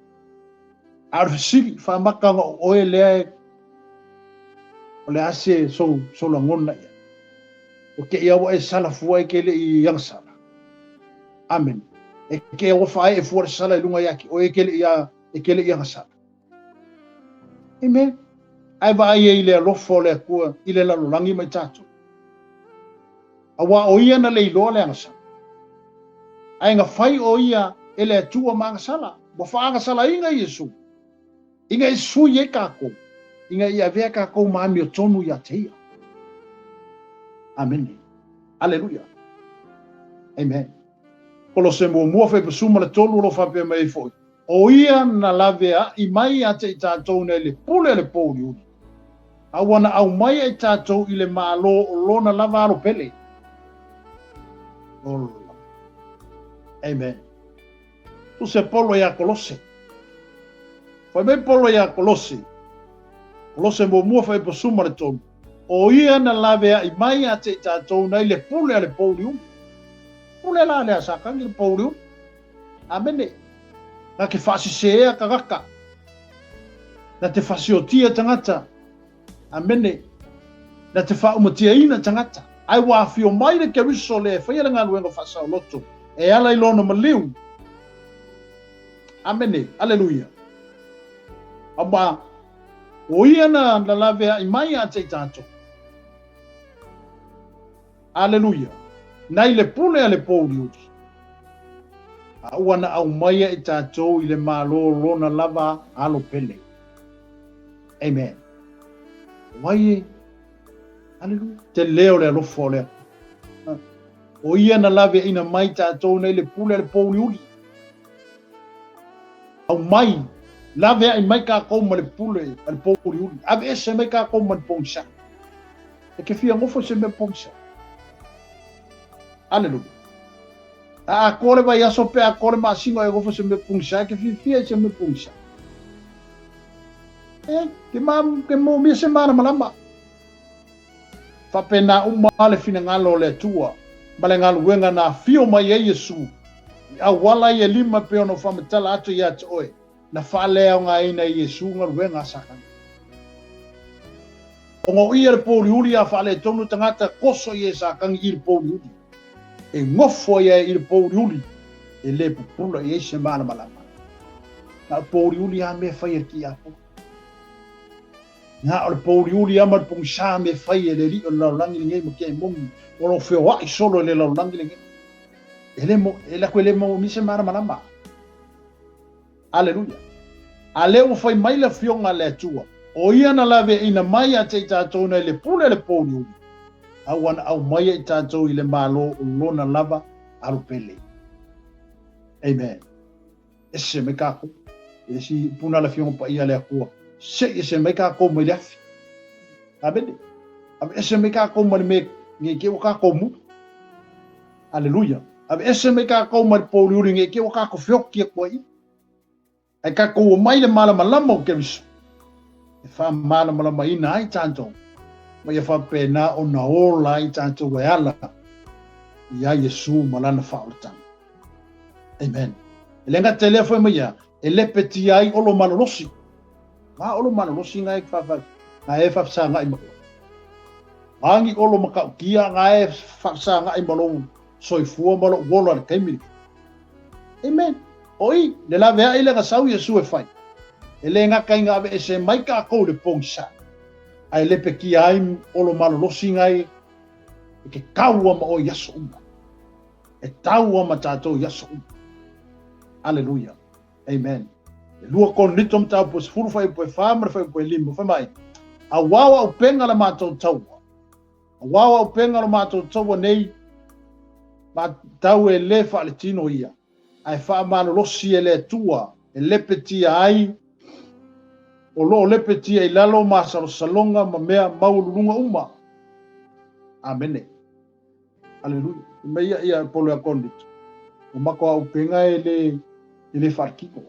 Speaker 1: A o le fesili, faamakanga o oe lea e o le a se sou, sou lagona i ai. O te ia ua e sala fua e ke le i agasala. Amen. E te ia ua whae e fua le sala i lunga ia ki oe e ke le i a, e ke le i agasala. Amen. Ae vaai ai i le alofa o le Atua i le lalolagi ma i tatou. Auā o ia na le iloa le agasala. Ae na fai o ia e le Atua ma agasala. Ua faagasalaina Iesu, ina i sui ai kākou, ina i avea kākou ma amiotonu ia te ia. Amene. Aleluia. Amen. Kolose muamua fuaiupu 13 o lo o faapea mai ai foi, O ia na laveaʻi mai ia te i tatou nei le pule a le pōuliuli, a ua na ʻau mai ai tatou i le Malo o lona lava alo pele. Ola. Amen. Tusi a Paulo iā Kolose. Fai mai Paulo iā Kolose, Kolose muamua fuaiupu 13, O ia na laveaʻi mai ia te i tatou nei le pule a le pōuliuli. Pule la lea Satani le pōuliuli. Amene. Na te faasesēa tagata. Na te fasiotia tagata. Amene. Na te faaumatiaina tagata. Ae ua afio mai le Keriso lea e faia le galuega faasaoloto e ala i lona maliu. Amene. Aleluia. Ama, o ia na, na laveaʻi mai ia te i tatou. Aleluia! Nai le pule a le pōuliuli. A ua na aumaia i tatou i le Malo lona lava alo pele. Amen. O ai e? Aleluia. Te leo le alofa o le Atua. O ia na laveaina mai tatou nei le pule a le pōuliuli. Aumai, laveai mai kākou ma le pule a le pōuliuli. Aveese mai kākou ma le pogisa. E te fia nofo i se mea pogisa. Aleluia. A atoa le vaiaso pe atoa le masina e nofo i se mea pogisa, e te fiafia i se mea pogisa. E, ke, ma, ke mōmia se malamalama. Faapena uma le finagalo o le Atua ma le galuega na afio mai ai Iesu i I auala ia e lima pei ona ou faamatala atu ia te oe, na faaleaogaina e Iesu galuega a Satani. Ona o ia le pouliuli a faaletonu tagata koso ia e Satani i le pouliuli. E nofo ia i le pouliuli e le pupula i ai se malamalama. Na o le pouliuli a mea fai e le tiapolo. Na o le pouliuli a ma le pogisa mea fai e le alii o le lalolagi lenei ma kemoni o lo o feoai solo i le lalolagi lenei. E le mo, e lako e le mo ni se malamalama. Aleluia. A lea ua fai mai le Afioga a le Atua, o Ia na laveaiina mai ia te i tatou nai le pule a le pouliuli, a ua na aumaia i tatou i le Malo o Lona lava alo pele. Amen. Ese mai kākou. E isi puna le Afioga Paia a le Atua, se i ese mai kākou mai le afi. Amene. Ave ese mai kākou mai le mea nei te ua kākou mu. Aleluia. Aveese mai kākou mai le pōuliuli nei te ua kākou feoki atu ai. Ae kākou omai le malamalama o Keriso e faamalamalamaina ai tātou ma ia faapena ona ola ai tātou e ala iā Iesu ma lana faaolataga. Amen. E le gata i lea fai mai ia, e lepetia ai olo malolosi. Ngā olo malolosi ngā e whawhai, ngā e whawhasangai ma oe. Ngā ngi olo matautia ngā e whawhasangai ma lou soifua ma lou ola le taimi lenei. Amen. O i, le laveai lea na sau Iesu e fai, e le gata ina aveese mai kākou i le pogisa, ae lepetia ai olo malolosi ngā e ke taua ma oe i aso uma. E taua ma tātou i aso uma. Aleluia. Amen. E lua Korinito mataupu e 10 fuaiupu e 4 ma le fuaiupu e 5, fai mai, Auā o aupenga le matou taua, auā o aupenga lo matou taua nei, ma tau e le faaletino ia, ae faamalolosi e le Atua e lepetia ai, o lo o lepetia i lalo masalosaloga ma mea maualuluga uma. Amene. Aleluia. Fai mai ia ia Polo ia Korinito, o matou aupenga e le e le faaletino.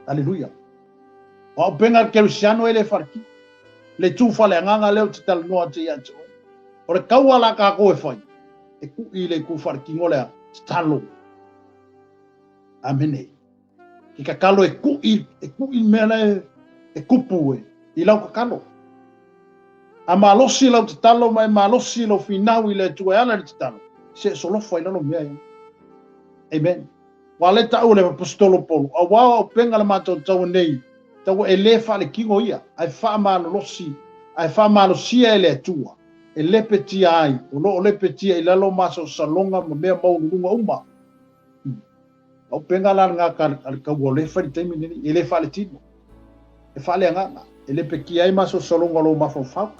Speaker 1: Aleluia. O aupenga a le Kerisiano e le faaletino. Le tu faaleagaga lea ou te talanoa atu ia te oe. O le taua la kākou e fai, e kuʻi i le itu faaletino lea, tatalo. Amene. Ke tatalo e kuʻi, e kuʻi le mea la e kupu e, i lau tatalo. A malosi lau tatalo ma e malosi lou finau i le Atua e ala i le tatalo, se e solofa i lalo mea ia. Amen. Ua le taua le aposetolo Paulo, auā o aupenga le matou taua nei, taua e le faaletino ia, ae faamalolosi, ae faamalosia e le Atua, e lepetia ai, o lo o lepetia i lalo masalosaloga ma mea maualuluga uma. Aupenga la lena a le taua o lea e fai i le taimi lenei, e le faaletino, e faaleagaga, e lepetia ai masalosaloga o lou mafaufau.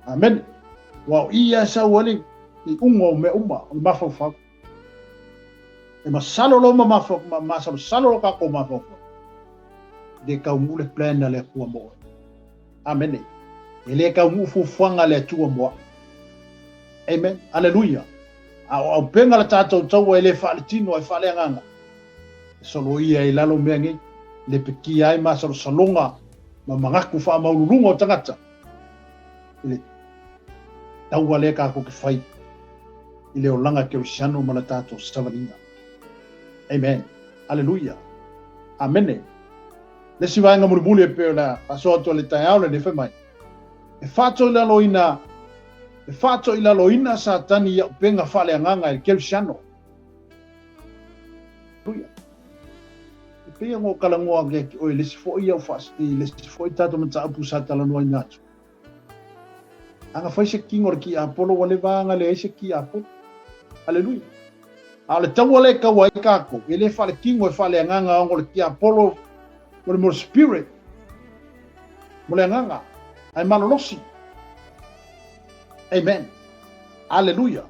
Speaker 1: Amene. Aua o i ia e sau ai le iuga o mea uma, o le mafaufau. E masalo lou masalosalo lo tatou mafaufau, e le taunuu le plan a le Atua mo oe. Amene. E le taunuu fuafuaga a le Atua mo au. Amen. Aleluia. A o aupenga le tatou taua e le faaletino ae faaleagaga, e soloia ai i lalo mea nei, lepetia ai masalosaloga ma manatu faamaululuga o tagata i le taua lea tatou te fai i le olaga kerisiano ma le tatou savaliga. Amen. Aleluia. Amene. Le isi vaega mulimuli e pei ona faasoa atu ai le taeao lenei fai mai, E faatoilaloina, e faatoilaloina Satani i aupenga faaleagaga e le kerisiano. Aleluia. E pei ona ou talanoa atu ia te oe i le isi foi au faas, i le isi foi tatou mataupu sa talanoaina atu. A na fai se tino o le tiapolo, ua leva ona leai se tiapolo. Aleluia. A o le taua lea e taua ai tatou, e le faaletino e faaleagaga ona o le tiapolo mo le mo le spirit, mo le agaga, ae malolosi. Amen. Aleluia.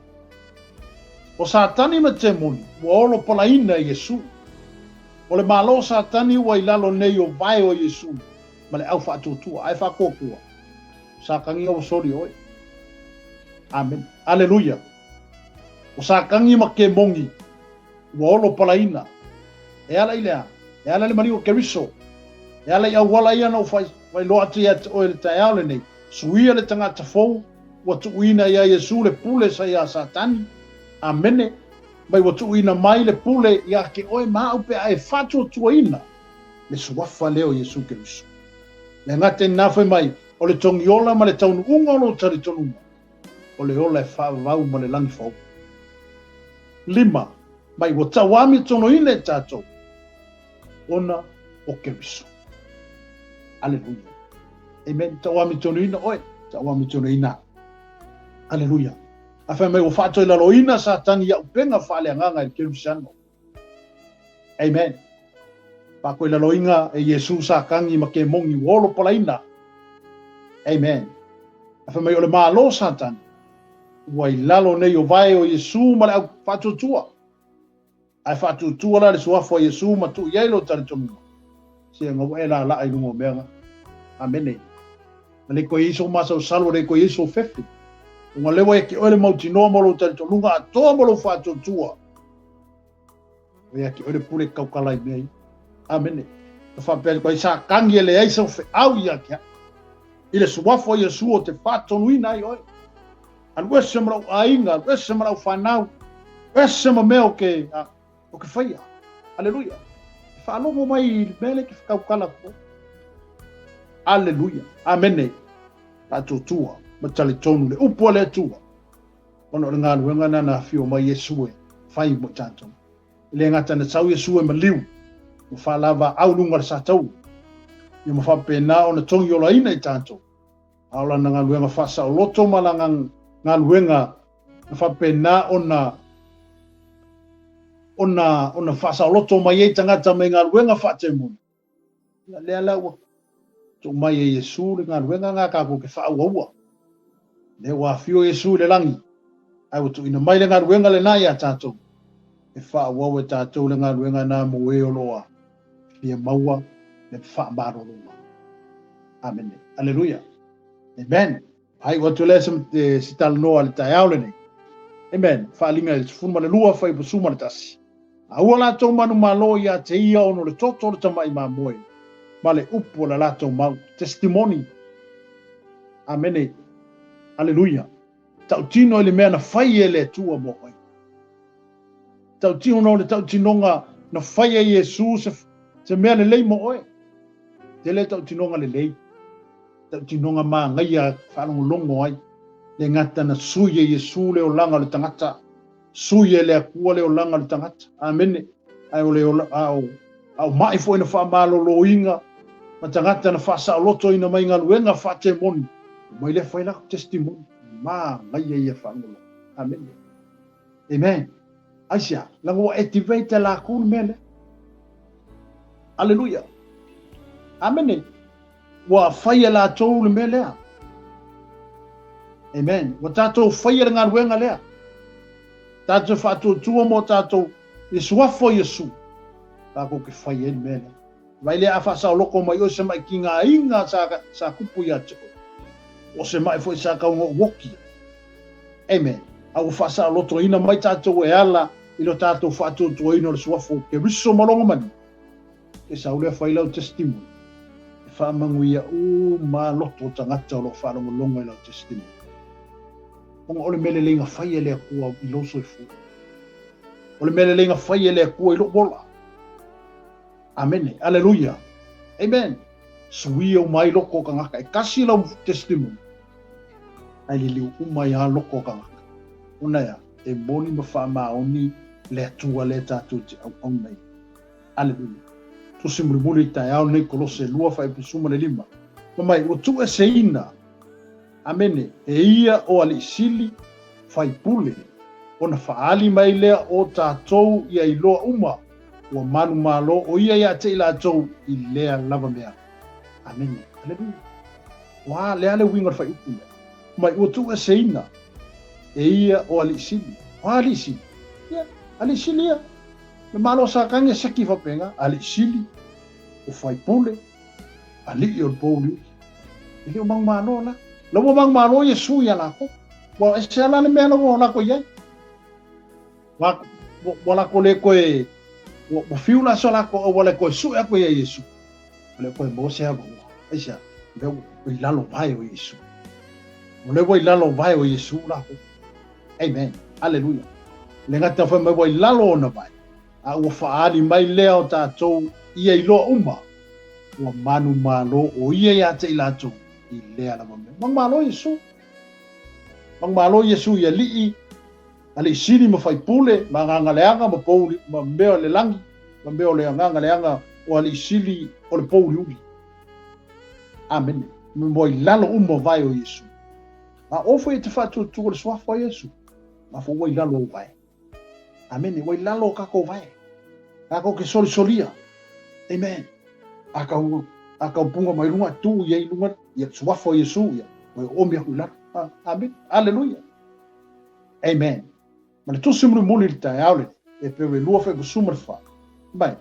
Speaker 1: O Satani ma temoni ua olo palaina e Iesu. O le malo o Satani ua i lalo nei o vae o Iesu ma le au faatuatua, ae faatuatua. Satani ua soli oe. Amen. Aleluia. O Satani ma kemoni ua olo palaina. E ala i le a? E ala i le maliu o Keriso. E ala i auala ia na ou faailoa atu ia te oe i le taeao lenei. Suia le tagata fou ua tuuina ia Iesu le pule sa ia Satani. Amene. Mai ua tuuina mai le pule ia te oe ma au pe a e faatuatuaina le suafa lea o Iesu Keriso. Le gata i lena fai mai, o le togiola ma le taunuuga o lou talitonuga, o le ola e faavavau ma le lagi fou. 5, Mai ua tauamiotonoina i tatou ona o Keriso. Aleluia. Amen. Tauamiotonoina oe, tauamiotonoina au. Aleluia. A fai mai ua faatoilaloina Satani i auupega faaleagaga i le Kerisiano. Amen. Faatoilaloina e Iesu Satani ma kemoni ua olopalaina. Amen. A fai mai o le malo o Satani ua i lalo nei o vae o Iesu ma le au faatuatua. Ae faatuatua la le suafa o Iesu ma tuu i ai lou talitonuga, seiaga ua e laalaa i luga o mea na. Amene. A le koe i ai sou masalosalo, a le koe i ai sou fefe. Ona lea ua ia te oe le mautinoa ma lou talitonuga atoa ma lou faatuatua. Ua ia te oe le pule tautala i mea ia. Amene. Ka faapea atu ai Satani e leai sau feau ia te au. I le suafa o Iesu ou te faatonuina ai oe. Alu ese ma lou aiga, alu ese ma lau fanau, ese ma mea o ke, a, o ke faia. Aleluia. E faalogo mai i le mea lea ke whakaukala ko. Aleluia. Amene. Faatuatua ma talitonu le upu a le Atua. Ona o le galuega na na afio mai Iesu e fai mo i tatou. E le gata na sau Iesu e maliu, ma faalavaau luga o le sataua. Ia ma faapena ona togiolaina i tatou. A o lana galuega faasaoloto ma lana galuega na faapena ona ona ona faasaoloto mai ai tagata mai galuega faatemona, ia lea la ua tuu mai e Iesu le galuega lena tatou te faaauaua. Lea ua afio Iesu i le lagi, ae ua tuuina mai le galuega lena iā tatou, e faaauau e tatou le galuega lena mo e o lo o fia maua le faamalologa. Amene. Aleluia. Amen. Faaiu atu lea se, se talanoa i le taeao lenei. Amen. Faaaliga i le 12 fuaiupu 11. A ua latou manumalo ia te ia ona o le toto o le tamai mamoe ma le upu o le latou mau. Testimony. Amene. Aleluia. Tautino i le mea na fai e le Atua mo oe. Tautino o le tautinoga na fai e Iesu se, se mea lelei mo oe. Tele tautinoga lelei. Tautinoga manaia faalogologo ai. Le gata na sui e Iesu le olaga o le tagata. Sui e le Atua le olaga o le tagata. Amene. Ae o le ola, a o, a o mai foi na faamaloloina ma tagata na faasaolotoina mai galuega faatemoni. Mai lea fai latou testimony. Manaia ia faalogologo. Amene. Amen. Aisea, leaga ua activate e lakou le mea lea. Aleluia. Amene. Ua fai e latou le mea lea. Amen. Ua tatou faia le galuega lea. Tatou faatuatua mo tatou i suafa o Iesu. Tatou ke fai ai le mea lea. Vai lea a faasaoloko mai oe se maʻi tigaina sa, sa tupu ia te oe. Po o se maʻi foi sa tau na ou oki. Amen. A ua faasaolotoina mai tatou e ala i lo tatou faatuatuaina o le suafa o Keriso ma lona maliu. E sau lea fai lau testimony. E faamanuia uma loto o tagata o lo o faalogologo i lau testimony. Ona o le mea lelei na fai e le Atua i lou soifua. O le mea lelei na fai e le Atua i lou ola. Amene. Aleluia. Amen. Suia uma ai loko o tagata. E kasi lau testimony. Ae liliu uma ai lava loko o tagata. Ona e a? E moni ma faamaoni le Atua lea tatou te auauna ai. Aleluia. Tusi mulimuli i taeao lenei Kolose 2 fuaiupu 15. Fai mai, ua tuueseina, amene, e ia o Alii Sili, Faipule, ona faaali mai lea o tatou ia iloa uma ua manumalo o ia ia te i latou i lea lava mea. Amene. Aleluia. Ua lea le uiga o le fuaiupu lea. Mai ua tuueseina e ia o Alii Sili. O a Alii Sili? Ia, Alii Sili ia. Le Malo o Satani e seki faapena, Alii Sili, o Faipule, Alii o le Pouliuli. E le o manumalo la. La ua manumalo Iesu ia lakou. Ua ese ala le mea la ua lakou i ai. Ua, ua lakou le koe, ua, ua fiu la so lakou auala e koe sue aku ia Iesu. Ua le koe maua se avanoa. Aisea? O lea ua i lalo vae o Iesu. O lea ua i lalo vae o Iesu lakou. Amen. Aleluia. Le gata fai mai ua i lalo ona vae, a ua faaali mai lea o tatou ia iloa uma, ua manumalo o ia ia te i latou i lea lava mea. Manumalo Iesu. Manumalo Iesu i alii, alii sili ma faipule, ma agaga leaga ma pouli, ma mea o le lagi, ma mea o le agaga leaga o alii sili o le pouliuli. Amene. Ua i lalo uma vae o Iesu. A o foi e te faatuatua le suafa o Iesu, a foi ua i lalo o vae. Amene. Ua i lalo o kākou vae. Kākou ke solisolia. Amen. A kau, a kau punga mai lunga, tu ia i lunga, ia suafa o Iesu, ia, ua oomi aku i lalo. Amen. Aleluia. Amen. Ma le tusi mulimuli i le taeao lenei, Eperu e 2 fuaiupu 14, mai,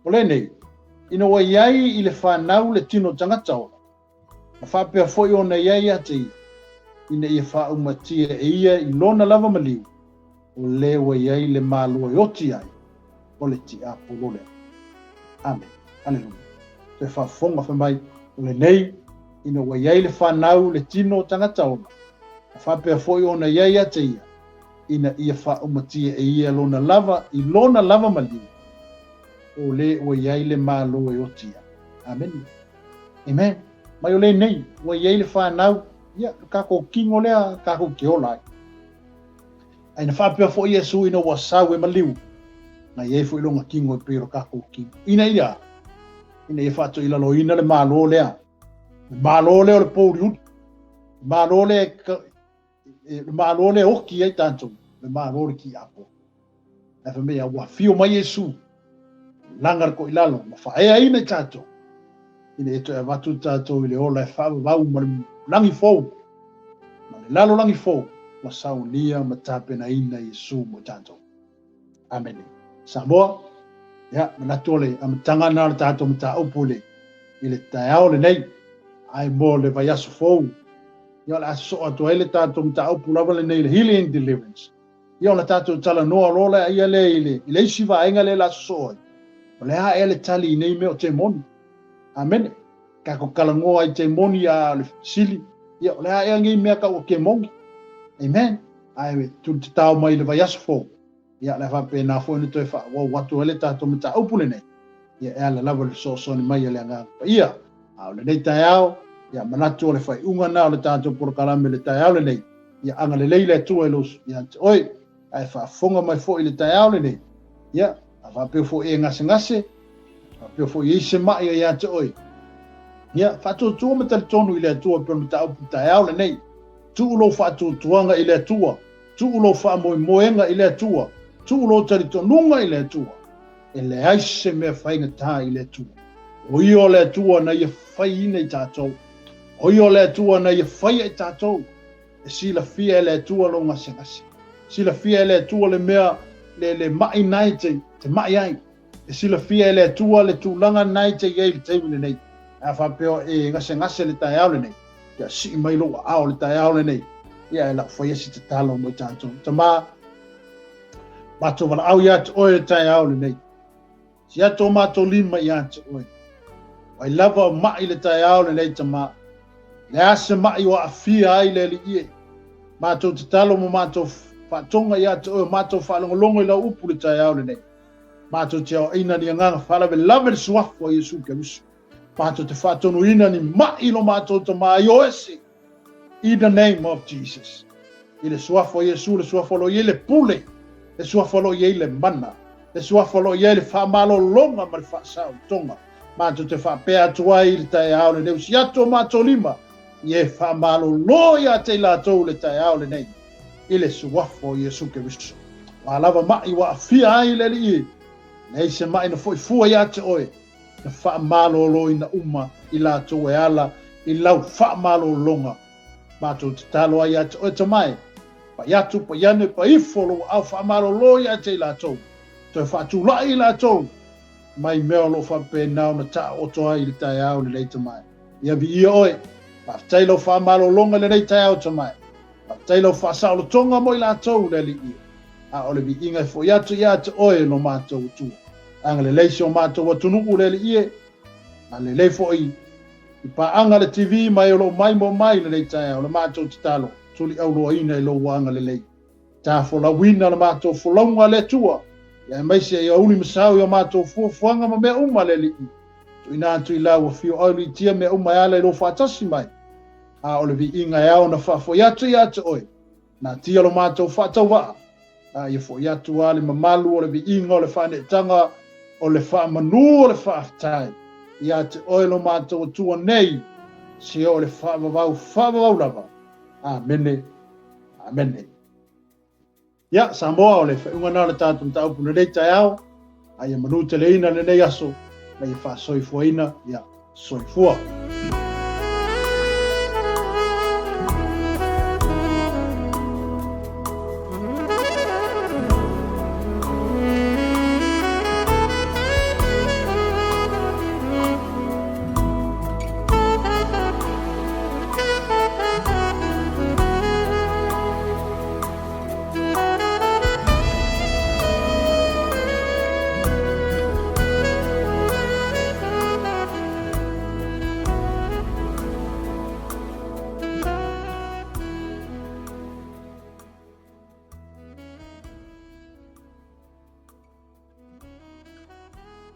Speaker 1: o lenei, ina ua i ai i le fanau le tino tagata ola, na faapea foi ona i ai ia te ia, ina ia faaumatia e ia i lona lava maliu, o le ua i ai le Malo e oti ai, o le tiapolo lea. Amene. Aleluia. Toe faafofoga fai mai, o lenei, ina ua i ai le fanau le tino o tagata ola, na faapea foi ona i ai ia te ia, ina ia faaumatia e ia lona lava i lona lava maliu, o le ua i ai le Malo e oti ai. Amene. Amen. Mai o lenei, ua i ai le fanau, ia, le kākou kino lea, kākou ke ola ai. Ai na faapea foi Iesu ina ua sau e maliu, na i ai foi lona kino e pei o le kākou kino. Ina ia, ina ia faatoilaloina le Malo lea, le Malo lea o le pouliuli, le Malo lea e, le Malo lea e oki ai tātou, le Malo o le tiapo. Ae fai mai, ua afio mai Iesu, laga le koilalo, ma faaeaina i tātou, ina ia toe avatu tātou i le ola e faavavau ma le lagi fou, ma le lalolagi fou, ua saunia ma tapenaina Iesu mo tātou. Amene. Samoa, ia, manatu o le amataga na o le tātou mataupu i le, i le taeao lenei, ae mo le vaiaso fou, ia o le a sosoo atu ai le tātou mataupu lava lenei i le Healing and Deliverance. Ia ona tātou talanoa loa lea ia lea i le, i le isi vaega lea la sosoo ai. O le a ea le tali i nei mea o temoni. Amene. Kākou talanoa i temoni a le sili. Ia o le a ea nei mea tau o kemoni. Amen. Ae tuli tatao mai i le vaiaso fou. Ia o le a faapena foi ona toe faaauau atu ai le tātou mataupu lenei. Ia e ala lava i le fesoasoani mai a le Agaga Paia. A o lenei taeao, ia manatu o le faaiuga na o le tātou polokalame i le taeao lenei. Ia agalelei le Atua i lou ia te oe, ae faafofoga mai foi i le taeao lenei. Ia, a faapea foi e gasegase, faapea foi e i ai se ma'i o ia te oe. Ia, faatuatua ma talitonu i le Atua pei o le mataupu taeao lenei. Tuu lou faatuatuaga i le Atua, tuu lou faamoemoega i le Atua, tuu lou talitonuga i le Atua. E leai se mea faigata i le Atua. O ia o le Atua na ia faiina i tatou. O ia o le Atua na ia faia i tatou. E silafia e le Atua lou gasegase. Silafia e le Atua le mea le, le ma'i na e te, te ma'i ai. E silafia e le Atua le tulaga na e te i ai i le taimi lenei. A faapea e gasegase le taeao lenei, ia sii mai lou aao le taeao lenei, ia e lau faia se tatalo mo i tatou. Tama, matou valaau ia te oe le taeao lenei. Si atu o matou lima ia te oe. Wai lava o ma'i le taeao lenei Tama. Le a se ma'i o aafia ai le Alii e. Matou tatalo ma matou faatoga ia te oe o matou faalogologo i lau upu le taeao lenei. Matou te aoaina ni agaga faalavelave le suafa o Iesu Keriso. Matou te faatonuina ni ma'i lo matou Tama i o ese. In the name of Jesus. I le suafa o Iesu, le suafa o lo o i ai le pule, le suafa o lo o i ai le mana, le suafa o lo o i ai le faamalologa ma le faasaotoga. Matou te faapea atu ai i le taeao lenei, usi atu o matou lima, ia e faamalolo ia te i latou le taeao lenei, i le suafa o Iesu Keriso. Ua lava ma'i ua aafia ai le Alii, leai se ma'i na foi fua ia te oe, na faamaloloina uma i latou e ala i lau faamalologa. Matou tatalo ai ia te oe Tama e, pai atu, pai ane, pai ifo lou aao faamalolo ia te i latou, toe faatulai i latou mai mea o lo o faapena ona taoto ai i le taeao lenei Tama e. Ia viia oe, faafetai lau faamalologa i lenei taeao Tama e. Faafetai lau faasaolotoga mo i latou le Alii, a o le viiga e foi atu ia te oe lo matou Atua. Agalelei si o matou atunuu le Alii e, agalelei foi i paaga le TV ma e o lo o maimoa mai i lenei taeao, le matou tatalo, tuliauloaina i lou agalelei. Tafolauina le matou folauga a le Atua, aemaise ia uli ma sao i o matou fuafuaga ma mea uma le Alii. Tuuina atu i lau afio auiliitia mea uma e ala i lou faatasi mai, a o le viiga e ao ona faafoi atu ia te oe, natia lo matou faatauvaa, a ia foi atu a le mamalu o le viiga o le faaneetaga o le faamanu o le faafetai ia te oe lo matou Atua nei, seia o le faavavau faavavau lava. Amene. Amene. Ia, Samoa, o le faaiuga lena o le tatou mataupu i lenei taeao, a ia manuteleina lenei aso, ma ia faasoifuaina, ia soifua.